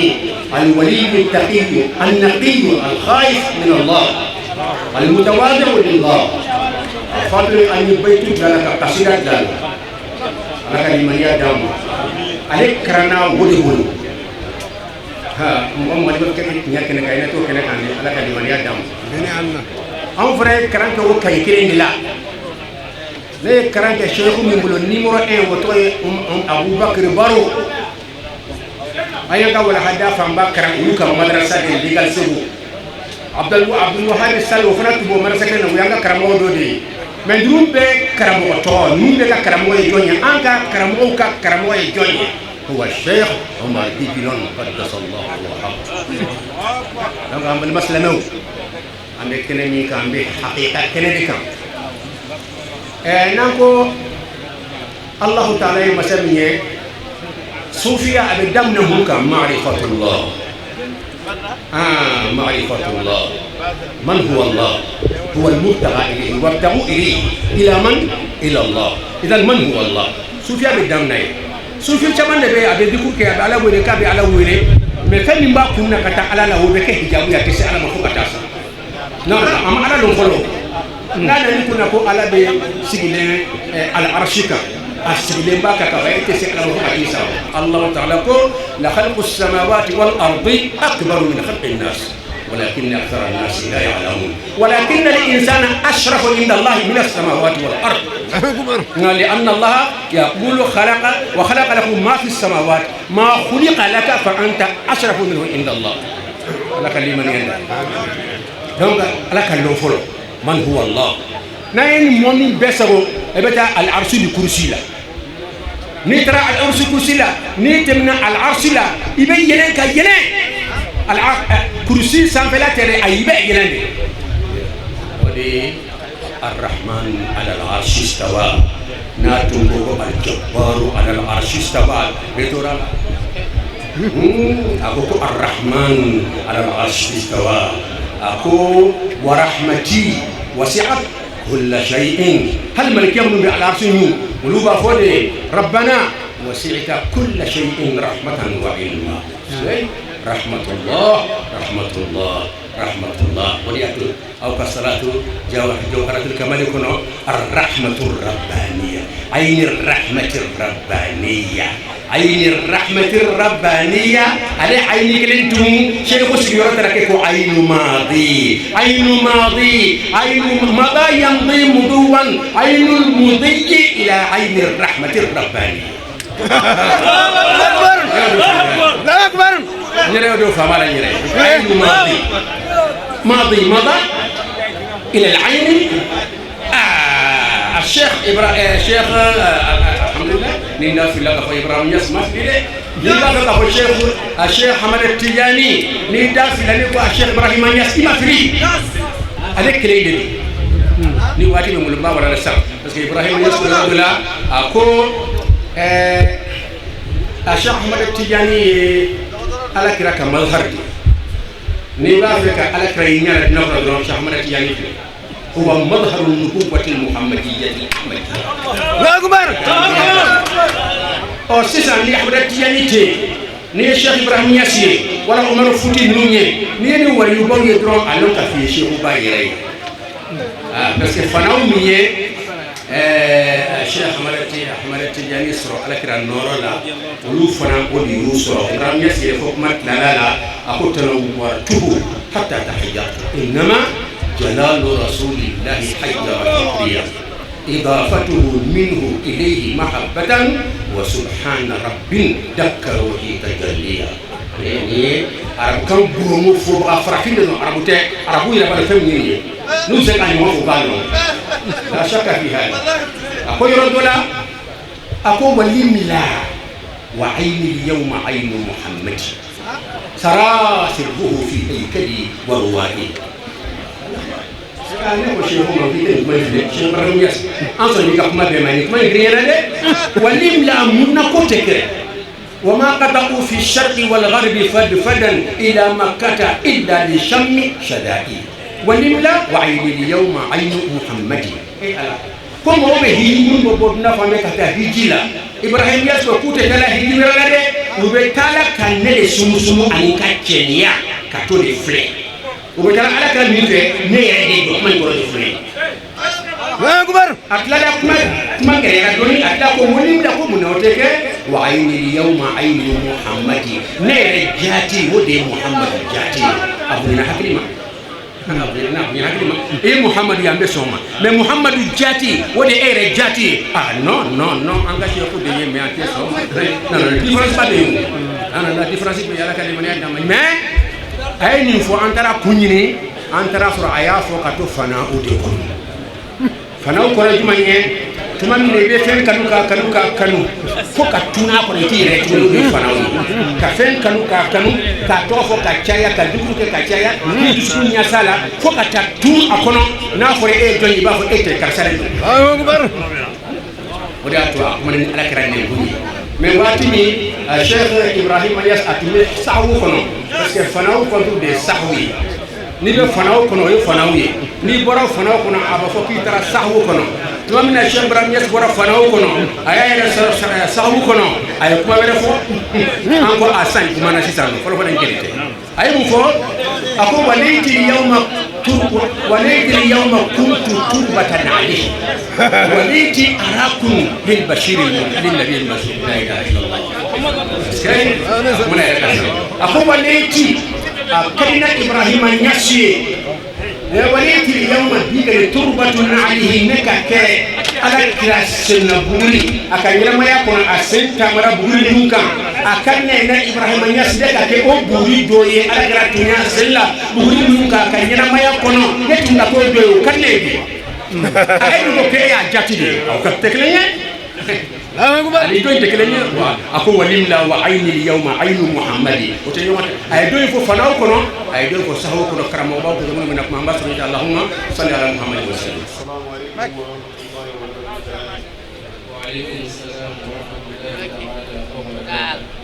الولي التقي النقي الخائف من الله، المتواضع لله. فضل أن يبيت لك قصيدة لك ala ka limaniya d'an ma. Ale karanna o de bolo. Ha, mɔgɔ mɔgɔ bɛ kɛ tiɲɛ kɛnɛ kan, i na t'o kɛnɛ kan dɛ. Ala ka limaniya d'an ma. Anw fana ye karan kɛ o kaye kelen de la. Ne ye karan kɛ seku min bolo, numéro 1, o tɔgɔ ye Abubakar Baro. An y'an ka walahada fanba karan olu ka madrasa de Legal Segu. Abdul Wahab Sall, o fana tun b'o madrasa kelen na, o y'an ka karamɔgɔ dɔ de ye. Mais ninnu bɛɛ karamɔgɔ tɔgɔ, ninnu bɛɛ ka karamɔgɔ ye jɔn ye? An ka karamɔgɔw ka karamɔgɔ ye jɔn ye? هو الشيخ عمر ديجلون قدس الله روحه. Donc an balima silamɛw, an bɛ kɛnɛ min kan, an bɛ hakika kɛnɛ de kan. N'an ko Alahu taala ye masa min ye, sufiya a bɛ daminɛ mun kan? معرفة الله. معرفة الله، من هو الله؟ هو المبتغى إليه. وابتغوا إليه، إلى من؟ إلى الله. إذا من هو الله؟ Sufiya bɛ daminɛ ye. Sufi caman de bɛ yen, a bɛ diku kɛ, a bɛ Ala wele k'a bɛ Ala wele, mais fɛn min b'a kun na ka taa Ala la, o bɛ kɛ hijabu ye, a tɛ se Ala ma fo ka taa sa. Non, a ma Ala lɔn fɔlɔ. N'a nana kun na ko Ala bɛ sigilen al arshi kan, a sigilen b'a kan ka ban, e tɛ se Ala ma fo ka t'i sa. Allahu taala ko: لخلق السماوات والأرض أكبر من خلق الناس ولكن أكثر الناس لا يعلمون. ولكن الإنسان أشرف عند الله من السماوات والأرض، لأن الله يقول: خلق وخلق لكم ما في السماوات. ما خلق لك فأنت أشرف منه عند الله. لك لمن يندى. Donc Ala ka lɔn fɔlɔ، من هو الله. N'a ye nin mɔ min bɛɛ sago, i bɛ taa العرش الكرسي la. N'i taara العرش الكرسي la, n'i tɛmɛna العرش la, i bɛ yɛlɛn ka yɛlɛn kurusi sanfɛla tɛ dɛ, ayi, i bɛ yɛlɛn de. O de ye الرحمن على العرش استوى. N'a tun ko ko الجبار على العرش استوى, bɛɛ tora la. A ko ko الرحمن على العرش استوى. A ko: ورحمتي وسعت كل شيء. Hali malikiya minnu bɛ العرش ɲu, olu b'a fɔ de: ربنا وسعت كل شيء رحمة وعلما. رحمة الله، رحمة الله، رحمة الله. O de y'a to aw ka salatu جوهرة الكمال kɔnɔ: الرحمة الربانية، عين الرحمة الربانية، عين الرحمة الربانية. Ale عين kelen tun seku sigiyɔrɔ taara kɛ ko عين ماضي، عين ماضي، عين مضى يمضي مضوا، عين المضي إلى عين الرحمة الربانية. الله أكبر. N yɛrɛ y'o de faama la n yɛrɛ عين ماضي، ماضي مضى إلى العين. الشيخ إبراهيم، الشيخ الحمد لله ni da fila ka fɔ Ibrahim Niass ma fili dɛ. Ni b'a fɛ ka fɔ Cheikh Hamad Tijani, ni da fila ni ko Cheikh Ibrahim Niass, i ma fili. Ale kelen de don. Ni waati bɛ n bolo, n b'a walala sisan, parce que Ibrahim Niass ko yɔrɔ dɔ la, a ko a Cheikh Hamad Tijani ye Ala kira ka mazhar de. N'i b'a fɛ ka Ala kira i ɲɛ la diinɛ kɔnɔ dɔrɔn, Cheikh Hamad Tijani filɛ. هو مظهر النبوة المحمدية الأحمدية. الله أكبر. Ɔ sisan, ni Ahmada Tijani tɛ yen, n'i ye Cheikh Ibrahim Niass ye wala Umaru Futi ninnu ye, n'i ye nin waliyubaw ye dɔrɔn, a lɔn ka f'i ye Cheikhuba yɛrɛ ye. Ah, parce que fanaw min ye Cheikh Ahmada Tijani sɔrɔ Alakira nɔɔrɔ la, olu fana o de y'u sɔrɔ. Ibrahim Niass yɛrɛ fɔ kuma tilala la, a ko: تنورته حتى تحيرت إنما جلال رسول الله حير فكريا. إضافته منه إليه محبة وسبحان رب دك روحي تجليا. يعني عرب كان برومو فوق أفرحين لأنه عربو تاع عربو إلى بلد فمني نوزك عن يوم فوقانه لا شك في هذا. أقول يردولا أقول ولم لا وعيني اليوم عين محمد سرى سره في هيكلي وروائي. أنا وشيخ ما في تلك شيخ إبراهيم ياس أنصر لك ما بيماني ما يجري ولم لا منكوتك وما قطعوا في الشرق والغرب فدفدا إلى مكة إلا لشم شدائي ولم لا وعين اليوم عين محمد. كم هو بهي من بودنا فمك تهجيلا إبراهيم ياس وكوت تلا هجيلا لا وبتلا كان سمو سمو أنك كينيا كتولي فلي وبتلا على كلام يفه نيا دي ما يقولون فلي. أكبر أطلع كم كم كريا دوني أطلع كمولي بلا كمونوتك وعين اليوم عين محمد نيا جاتي ودي محمد جاتي أبونا حكيم أبونا حكيم إيه محمد يامبي سوما mais محمد جاتي ودي إير جاتي ah non non non engagé ko de mais ante soma non non différence pas de non non la différence bi yalla ka de manière mais ay ni fo antara kunyini antara soro aya fo ka to fana o de ko fana o ko juma nye tuma min be fen kanu ka kanu ka kanu fo ka tuna ko ti re tunu be fana o ka fen kanu ka kanu ka to fo ka chaya ka dugu ke ka chaya ni dusu nya sala fo ka ta tun akono na fo e joni ba fo e te karsare Allahu akbar o da to akuma ni ala kira ne gumi mais waati mi Cheikh Ibrahim Niass atumi sahu kono parce que fanaw kontu de sahu ye ni bɛ fanaw kɔnɔ o ye fanaw ye n'i bɔra fanaw kɔnɔ a b'a fɔ k'i taara sahu kɔnɔ tuma min na Cheikh Ibrahim Niass bɔra fanaw kɔnɔ a y'a yɛrɛ sɔrɔ sahu kɔnɔ a ye kuma wɛrɛ fɔ an ko a san kuma na sisan fɔlɔ fɔlɔ in kelen tɛ a ye mun fɔ a ko waleyti yawma turbu waleyti yawma kuntu turbatan alayhi waleyti arakum lil bashir lil nabi al bashir la ilaha illallah a ko waleyti كلنا إبراهيم نياسي وليت اليوم بيك تربة عليه نكا على كراس نبوري أكان لما يكون أسنت مرة بوري نكا أكان نا إبراهيم نياسي ده كأو بوري دوي على كراس نياسي لا بوري نكا أكان لما يكون نتونا كل دوي كان نبي أيوة كأي أجاتي ده أو كتكلني ali don te kelen wa ako walimla wa ayni al-yawma aynu muhammadi o te yoma ay don fo fanaw kono ay don fo sahaw kono karamo ba ko mo nak ma mbasu allahumma salli ala muhammad wa sallam. Assalamu alaykum wa rahmatullahi wa barakatuh. Wa alaykum assalam wa rahmatullahi wa barakatuh.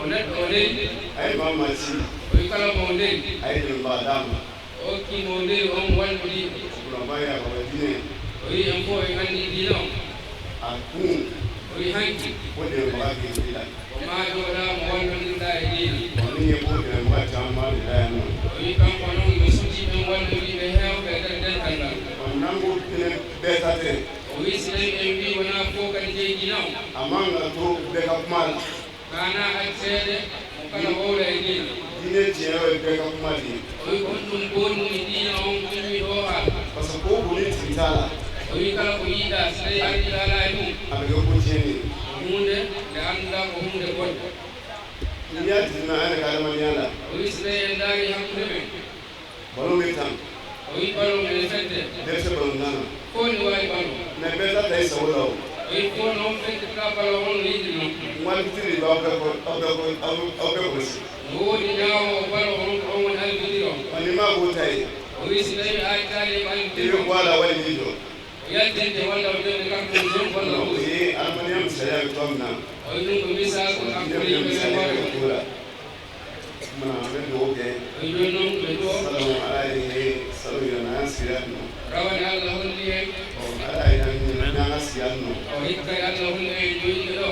O neɗɗo o leydi. A ye maa maa ci. O wi kala mo leydi. A ye dɛmɛbaga d'a ma. O hokkimo leydi on wallidiɓe. O b'a yira k'a fɔ diinɛ. O wi en fof en anndi diina o. A kun. O wi hanki. Ko dɛmɛbaga k'i la. O maajoɗa mo wallondirɗa e diina. Ɔ ni ye ko dɛmɛbaga caman de la yan nɔ. O wi kanko noon no sutii ɓen wallodiɓe heewɓe e nder dental ngal. Ɔ n'an ko fɛnɛ bɛɛ ta tɛ. O wi so tawi en wi wona fof kadi jeyi diina o. A man ka to bɛɛ ka kuma la. Kana acceede mo kala wowla e diina. Diinɛ tiɲɛ ye bɛɛ ka kuma de ye. O wi ko honɗum gonumi diina on ummi ɗo haala. Parce que ko o ko ni tigi t'a la. O wi kala ko yiiɗa so tawi ardiɗo ala e mum. A bɛ kɛ ko tiɲɛni ye. Hunde nde annduɗa ko hunde bonde. N'i y'a jateminɛ an yɛrɛ ka adamadenya la. O wi so tawi en daari hakkude men. Ballon bɛ tan. O wi ballon ene fedde. Bɛɛ bɛ se ballon tan na. Fof ne wawi ballon. Mais bɛɛ t'a ta i sago la o. O wi fof noon feddata ballon on no yiɗi noon. Arbitre de b'aw bɛɛ kɔ aw bɛɛ kɔ aw bɛɛ kɔlɔsi. No woodi ñaawowo ballon on ko on woni arbitre o. Ɔ n'i m'a k'o ta ye. O wi so tawi a accani ko I bɛ arbitre o. bɔ a la wali k'i jɔ. O yaltinte walla o jonde carton jaune walla O rouge. ye adamadenya misaliya bɛ cogoya min na. O wi ɗum ko misal ko Diinɛ hakkude bɛ yimɓe ɓe misaliya hoore. bɛ ko la. O kumana an bɛ dugawu kɛ. O wi joni noon ɓe duwo. Salon Ala ye salon yira n na an sigira yan nɔ. Rawane Allah holli en. Ɔ Ala ye an ɲina n'an ka sigi yan nɔ. O hikka Allah holli en joyiɓe ɗo.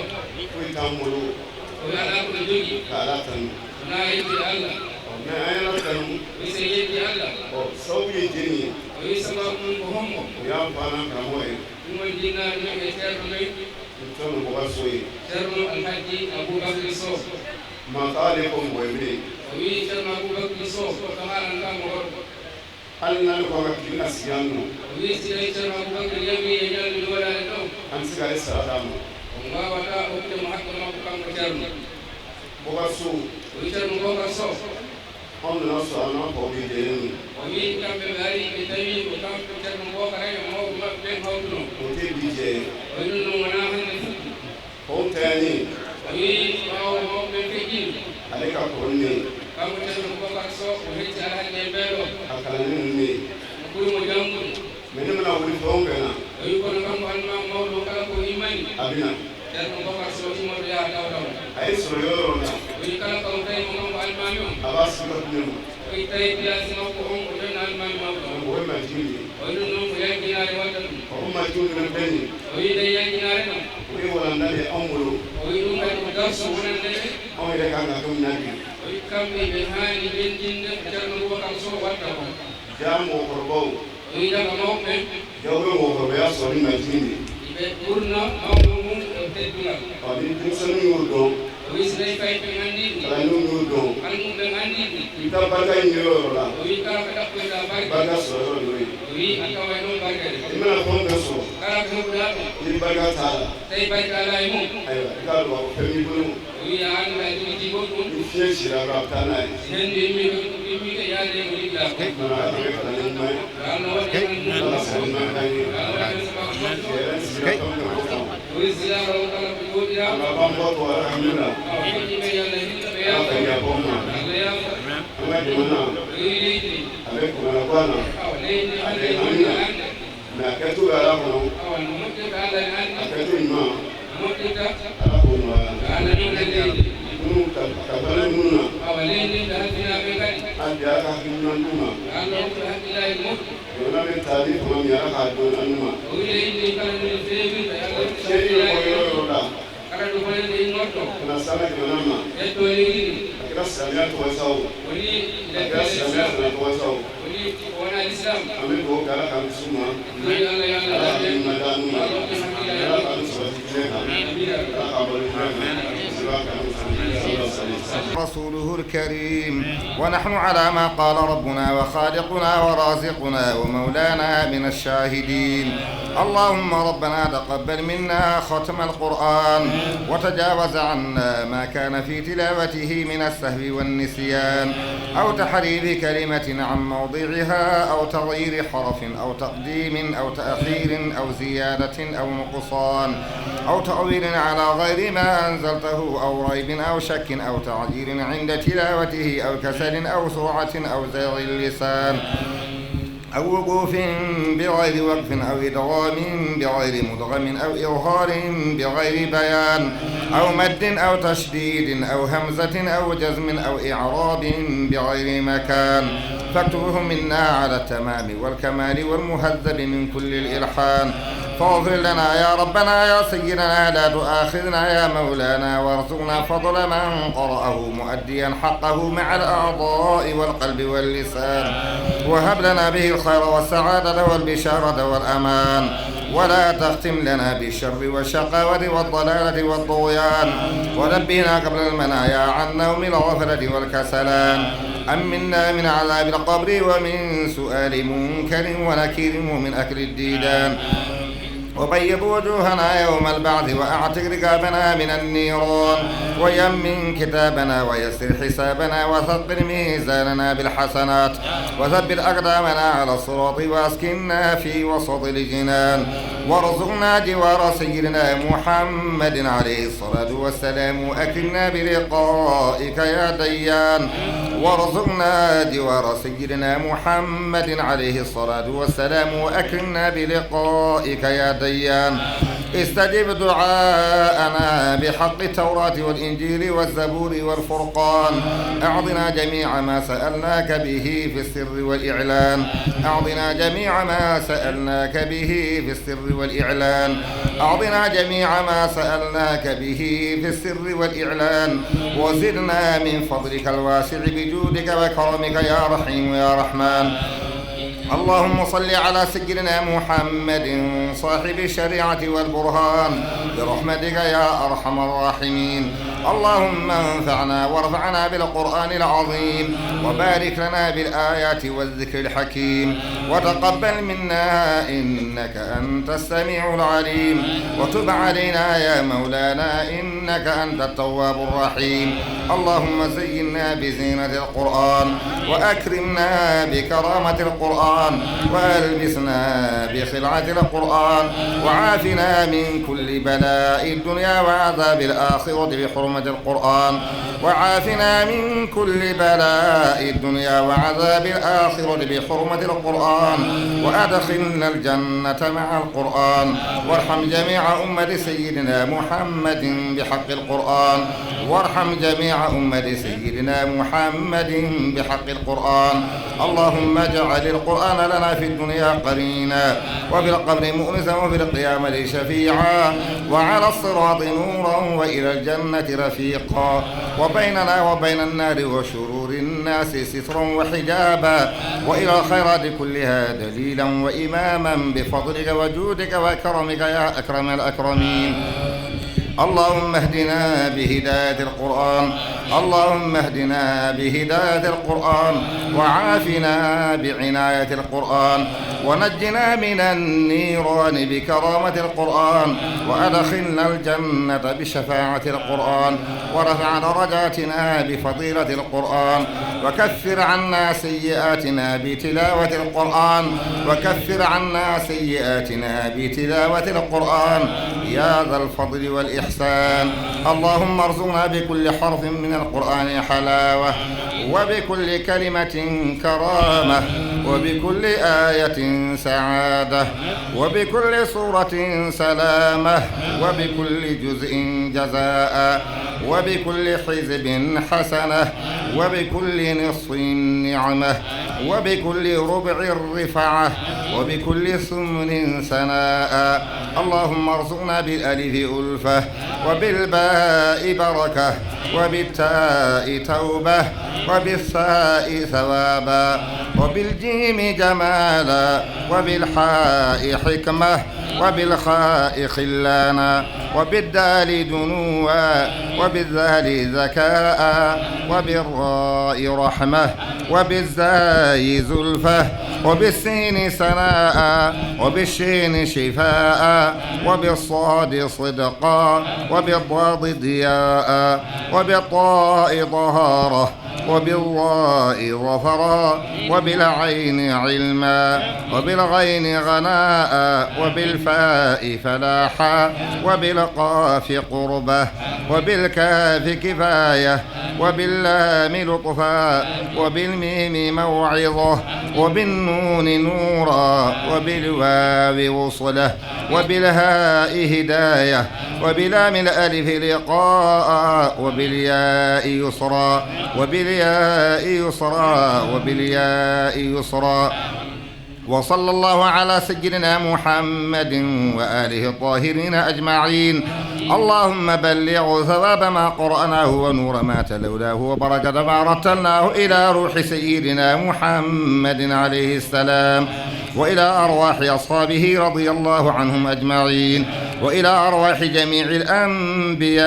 Foyi t'an bolo. O wi ala koɓe jogui. Ka Ala tanu. Wona yedde Allah. Ɔ mais an ye Ala tanu. O wi sen yeddi Allah. Ɔ sababu ye jeni ye. O wi sababu mum ko hombo. O y'an fa n'an karamɔgɔ ye. Ɗum woni jinnaɗo men e ceerno men. Ceerno Bubakar So ye. Ceerno Alhaji Aboubacry Sow. Maa t'ale fɔ mɔgɔ ye bilen. O wi ceerno Aboubacry Sow ko haalantamo goɗɗo. Hali n'ale ko an ka tile ka sigi yan nɔ. O wi si tawi ceerno Aboubacry yami e ñalde jooɗade ɗo. An tɛ se k'ale sara d'a ma. O wawata hokkude mo hakke makko kanko ceerno. Bubakar So. O wi ceerno Boubacar Sow. Anw nana sɔrɔ an n'an faw de jɛlen don. O wi kamɓe ɓe ari ɓe tawi ko kamɓe ceerno Boubacar en e mawɓe maɓɓe ɓen hawtuno. O tɛ bi jɛ ye. O wi ɗum ɗum wona hannde fuɗɗi. Faw tanyani. O wi ɓaawo mawɓe feƴƴino. Ale ka kɔrɔ ni ne ye. Kanko ceerno Boubacar Sow o hecci alhaji e ɓeeɗo. A kalanni ninnu ne ye. O ɓuri mo janngude. Mais ne mana wuli fɛn o fɛn na. O wi kono kanko almamo mawɗo kala ko imani. A bɛ na. Ceerno Boubacar Sow immoto yaha taw taw. A ye sɔrɔ yɔrɔ o yɔrɔ la. O wi kala kaw tawi mo kanko almami on. A b'a sigi ka di ne ma. O wi tawi place makko on o jonna almami mawɗo on. O ye majigin de ye. O wi ɗum noon ko yankinare watta ɗum. Ɔ o majigin fana filɛ nin ye. O wi de yankinare noon. O ye walanda de ye anw bolo. O wi ɗum kadi ko darsu wonande ɓe. Anw yɛrɛ kan ka kɛ min na bi. O wi kamɓe ɓe haani ɓentinde ko ceerno Boubacar Sow watta ko. Ja mɔgɔkɔrɔbaw. O wi daga mawɓe. Ja u bɛ mɔgɔkɔrɔbaya sɔrɔ ni majigin de ye. Ɓe ɓurna mawɓe mum e teddungal. Ɔ ni denmisɛnninw y'o dɔn. O wi so tawi fayɓe anndi ɗum. Kalandenw y'o dɔn. Almuɓe anndi ɗum. I bɛ taa barika ɲini yɔrɔ o yɔrɔ la. O wi kala ko ɗaɓɓoyta barke. Barika sɔrɔ yɔrɔ de y'o ye. O wi a tawa ɗon barka de. I mana fɛn o fɛn sɔrɔ. Kala ko heɓuɗa ɗum. Ni barika t'a la. Tawi barka ala e mum. Ayiwa i k'a dɔn k'a fɔ fɛn b'i bolo. O wi a annda jogiti goɗɗum. Ni fiɲɛ cira dɔrɔn a bɛ taa n'a ye. Si henndu immi immike yaade ko liɗɗa ko. Kumana ala k'an kɛ kalanden ɲuman ye. Yo Allah waɗi en Ala ka sababu ɲuman k'an ye. Yo Allah waɗi en sababu moƴƴo. Yɛrɛ sigira fɛn o fɛn ko kan. O wi ziyara o kala ko jooɗira. An ka b'an bɔ to ala ka hinɛ la. Awa feƴƴi ɓe yo Allah hinno ɓe Ala ka yaafa. yafa anw ma. Allah yaafa. An ka jamana. O wi leydi ndi. A bɛ kunnana bɔ a na. Awa leydi ndi A hannde bɛ e hami joni na. hannde. Mais a kɛcogo bɛ ala kɔnɔ. Awa no moƴƴirta Allah ne A anndi. kɛcogo ɲuman. No moƴƴirta. Ala k'o nɔgɔya. Yo Allah newna leydi ndi. Minnu ka ka minnu na. Awa leydi ndi ɓe halfinaɓe kadi. Hali bi ala ka hakili ɲuman d'u ma. Yo Allah hokku hakkillaji moƴƴi. Jamana bɛ taa ni fanga min ye ala k'a dɔn an ma. O wi leydi ndi kala no feewirta yo Allah hokku Tiɲɛni bɛ bɔ hakkillaji. yɔrɔ o yɔrɔ la. Kala ɗo bonande immorto. Ka na s'an ka jamana ma. Hetto leydi ndi. A kɛra silamɛya tɔgɔ ye sa o. Woni A kɛra silamɛya fana tɔgɔ ye sa o. Woni wona l'islam. An bɛ dugawu kɛ ala k'an kisi u ma. Joni Allah yo Allah Ala k'an laɓe. ɲuman d'an ma. Allah hokku hakkillaji Ala k'an sabati diinɛ kan. Amina. Ala k'an balo diinɛ kan. رسوله الكريم ونحن على ما قال ربنا وخالقنا ورازقنا ومولانا من الشاهدين اللهم ربنا تقبل منا ختم القرآن وتجاوز عنا ما كان في تلاوته من السهو والنسيان أو تحريف كلمة عن موضعها أو تغيير حرف أو تقديم أو تأخير أو زيادة أو نقصان أو تأويل على غير ما أنزلته أو ريب أو شك أو تعجيل عند تلاوته أو كسل أو سرعة أو زيغ اللسان أو وقوف بغير وقف أو إدغام بغير مدغم أو إظهار بغير بيان أو مد أو تشديد أو همزة أو جزم أو إعراب بغير مكان، فاكتبه منا على التمام والكمال والمهذب من كل الإلحان. فاغفر لنا يا ربنا يا سيدنا، لا تؤاخذنا يا مولانا، وارزقنا فضل من قرأه مؤديا حقه مع الأعضاء والقلب واللسان، وهب لنا به الخير والسعادة والبشارة والأمان، ولا تختم لنا بالشر والشقاوة والضلالة والطغيان، ونبهنا قبل المنايا عن نوم الغفلة والكسلان، أمنا من عذاب القبر ومن سؤال منكر ونكير ومن أكل الديدان، وبيض وجوهنا يوم البعث، وأعتق رقابنا من النيران، ويمن كتابنا ويسر حسابنا، وثقل ميزاننا بالحسنات، وثبت أقدامنا على الصراط، وأسكننا في وسط الجنان، وارزقنا جوار سيدنا محمد عليه الصلاة والسلام، وأكرمنا بلقائك يا ديان، وارزقنا جوار سيدنا محمد عليه الصلاة والسلام، وأكرمنا بلقائك يا ديان. استجب دعاءنا بحق التوراة والإنجيل والزبور والفرقان، أعطنا جميع ما سألناك به في السر والإعلان، أعطنا جميع ما سألناك به في السر والإعلان، أعطنا جميع ما سألناك به في السر والإعلان، وزدنا من فضلك الواسع بجودك وكرمك يا رحيم يا رحمن. اللهم صل على سيدنا محمد صاحب الشريعة والبرهان برحمتك يا أرحم الراحمين. اللهم انفعنا وارفعنا بالقرآن العظيم، وبارك لنا بالآيات والذكر الحكيم، وتقبل منا إنك أنت السميع العليم، وتب علينا يا مولانا إنك أنت التواب الرحيم. اللهم زينا بزينة القرآن، وأكرمنا بكرامة القرآن، وألبسنا بخلعة القرآن، وعافنا من كل بلاء الدنيا وعذاب الآخرة بحرمة القرآن، وعافنا من كل بلاء الدنيا وعذاب الآخرة بحرمة القرآن، وأدخلنا الجنة مع القرآن، وارحم جميع أمة سيدنا محمد بحق القرآن، وارحم جميع أمة سيدنا محمد بحق القرآن. اللهم اجعل القرآن لنا في الدنيا قرينا، وفي القبر مؤنسا، وفي القيامة شفيعا، وعلى الصراط نورا، وإلى الجنة رفيقا، وبيننا وبين النار وشرور الناس سترا وحجابا، وإلى الخيرات كلها دليلا وإماما، بفضلك وجودك وكرمك يا أكرم الأكرمين. اللهم اهدنا بهداية القرآن، اللهم اهدنا بهداية القرآن، وعافنا بعناية القرآن، ونجنا من النيران بكرامة القرآن، وأدخلنا الجنة بشفاعة القرآن، ورفع درجاتنا بفضيلة القرآن، وكفر عنا سيئاتنا بتلاوة القرآن، وكفر عنا سيئاتنا بتلاوة القرآن يا ذا الفضل والإحسان. اللهم ارزقنا بكل حرف من القرآن حلاوة، وبكل كلمة كرامة، وبكل آية سعادة، وبكل سورة سلامة، وبكل جزء جزاء، وبكل حزب حسنة، وبكل نصف نعمة، وبكل ربع رفعة، وبكل ثمن سناء. اللهم ارزقنا بالألف ألفة، وبالباء بركة، وبالتاء توبة، وبالثاء ثوابا، وبالجيم جمالا، وبالحاء حكمة، وبالخاء خلانا، وبالدال دنوا، وبالذال ذكاء، وبالراء رحمة، وبالزاي زلفة، وبالسين سناء، وبالشين شفاء، وبالصاد صدقا، وبالضاد ضياء، وبالطاء طهارة، وبالراء ظفرا، وبالعين علما، وبالغين غناء، وبالفاء فلاحا، وبالقاف قربة، وبالكاف كفاية، وباللام لطفا، وبالميم موعظة، وبالنون نورا، وبالواو وصلة، وبالهاء هداية، وبلام الألف لقاء، وبالياء يسرا، وبالياء يسرا، وبالياء يسرا. وصلى الله على سيدنا محمد وآله الطاهرين أجمعين. اللهم بلغ ثواب ما قرأناه ونور ما تلوناه وبركة ما رتلناه إلى روح سيدنا محمد عليه السلام، وإلى أرواح أصحابه رضي الله عنهم أجمعين، وإلى أرواح جميع الأنبياء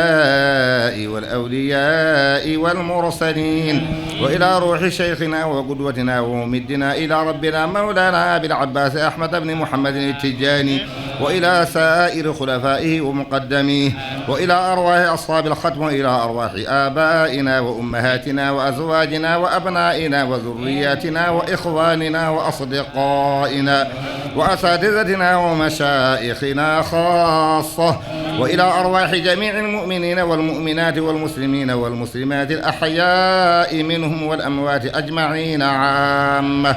والأولياء والمرسلين، وإلى روح شيخنا وقدوتنا وممدنا إلى ربنا مولانا أبي العباس أحمد بن محمد التجاني، وإلى سائر خلفائه ومقدميه، وإلى أرواح أصحاب الختم، وإلى أرواح آبائنا وأمهاتنا وأزواجنا وأبنائنا وذرياتنا وإخواننا وأصدقائنا وأساتذتنا ومشايخنا خاصة، وإلى أرواح جميع المؤمنين والمؤمنات والمسلمين والمسلمات الأحياء منهم والأموات أجمعين عامة،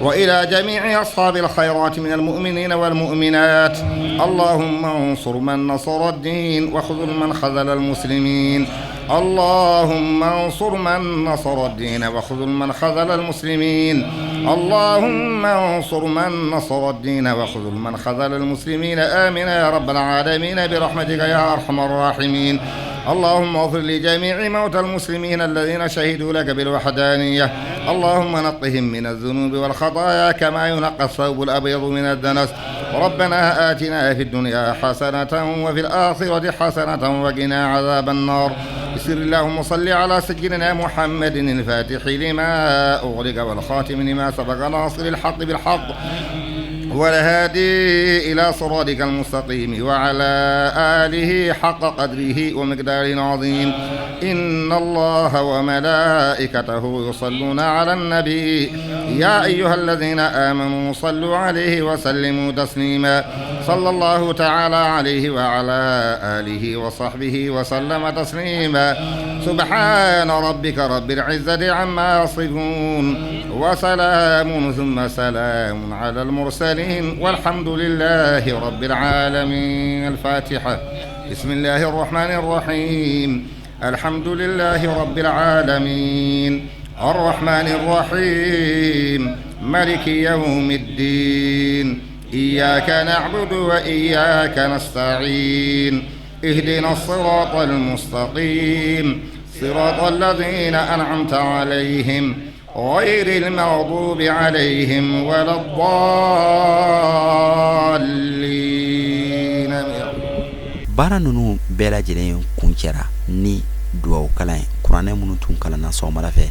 وإلى جميع أصحاب الخيرات من المؤمنين والمؤمنات. اللهم انصر من نصر الدين وخذل من خذل المسلمين. اللهم انصر من نصر الدين وخذل من خذل المسلمين. اللهم انصر من نصر الدين وخذل من خذل المسلمين. آمين يا رب العالمين برحمتك يا أرحم الراحمين. اللهم اغفر لجميع موتى المسلمين الذين شهدوا لك بالوحدانية. اللهم نقهم من الذنوب والخطايا كما ينقى الثوب الأبيض من الدنس. ربنا آتنا في الدنيا حسنة وفي الآخرة حسنة وقنا عذاب النار. بسم اللهم صل على سيدنا محمد الفاتح لما أغلق والخاتم لما سبق ناصر الحق بالحق والهادي إلى صراطك المستقيم وعلى آله حق قدره ومقداره العظيم. إن الله وملائكته يصلون على النبي يا أيها الذين آمنوا صلوا عليه وسلموا تسليما. صلى الله تعالى عليه وعلى آله وصحبه وسلم تسليما. سبحان ربك رب العزة عما يصفون وسلام ثم سلام على المرسلين والحمد لله رب العالمين. الفاتحة. بسم الله الرحمن الرحيم. الحمد لله رب العالمين الرحمن الرحيم مالك يوم الدين إياك نعبد وإياك نستعين اهدنا الصراط المستقيم صراط الذين أنعمت عليهم غير المغضوب عليهم ولا الضالين. Baara ninnu bɛɛ lajɛlen kuncɛra ni duwawu kalan ye. Kuranɛ minnu tun kalanna sɔgɔmada fɛ,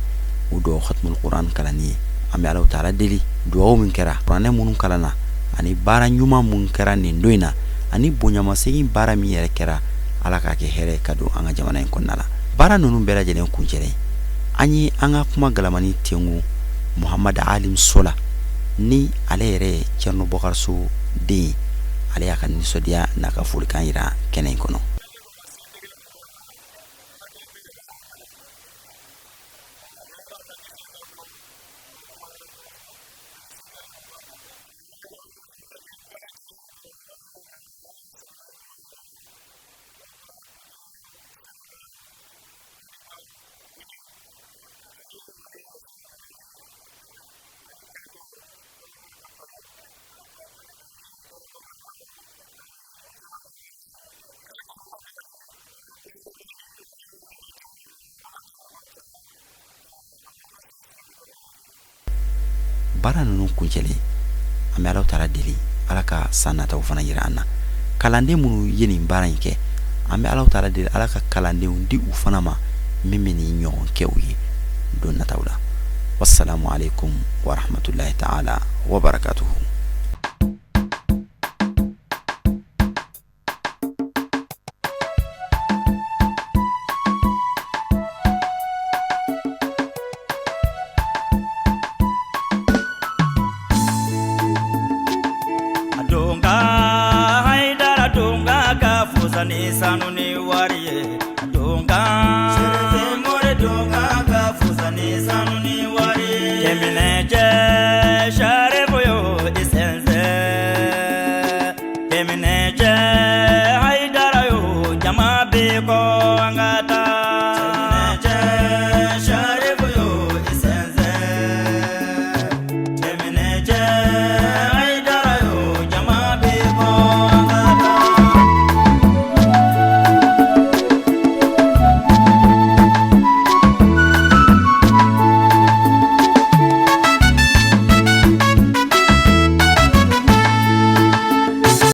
o duwawu khatimul kuran kalanni ye. An bɛ Alahu taala deli, duwawu min kɛra, kuranɛ minnu kalanna ani baara ɲuman mun kɛra nin don in na, ani bonyamasegin baara min yɛrɛ kɛra, Ala k'a kɛ hɛrɛ ka don an ka jamana in kɔnɔna la. Baara ninnu bɛɛ lajɛlen kuncɛlen, an ye an ka kuma galamani tengu Muhamad Alim Sola ni ale yɛrɛ ye Cɛrno Bɔkari So den ye. Ale y'a ka nisɔndiya n'a ka folikan yira kɛnɛ in kɔnɔ. Baara ninnu kuncɛlen, an bɛ Alahu taala deli, Ala ka san nataw fana yira an na. Kalanden minnu ye nin baara in kɛ, an bɛ Alahu taala deli, Ala ka kalandenw di u fana ma min bɛ nin ɲɔgɔn kɛ u ye don nataw la. Wassalamu alaikum warahmatullahi taala wabarakatuhu. Nka.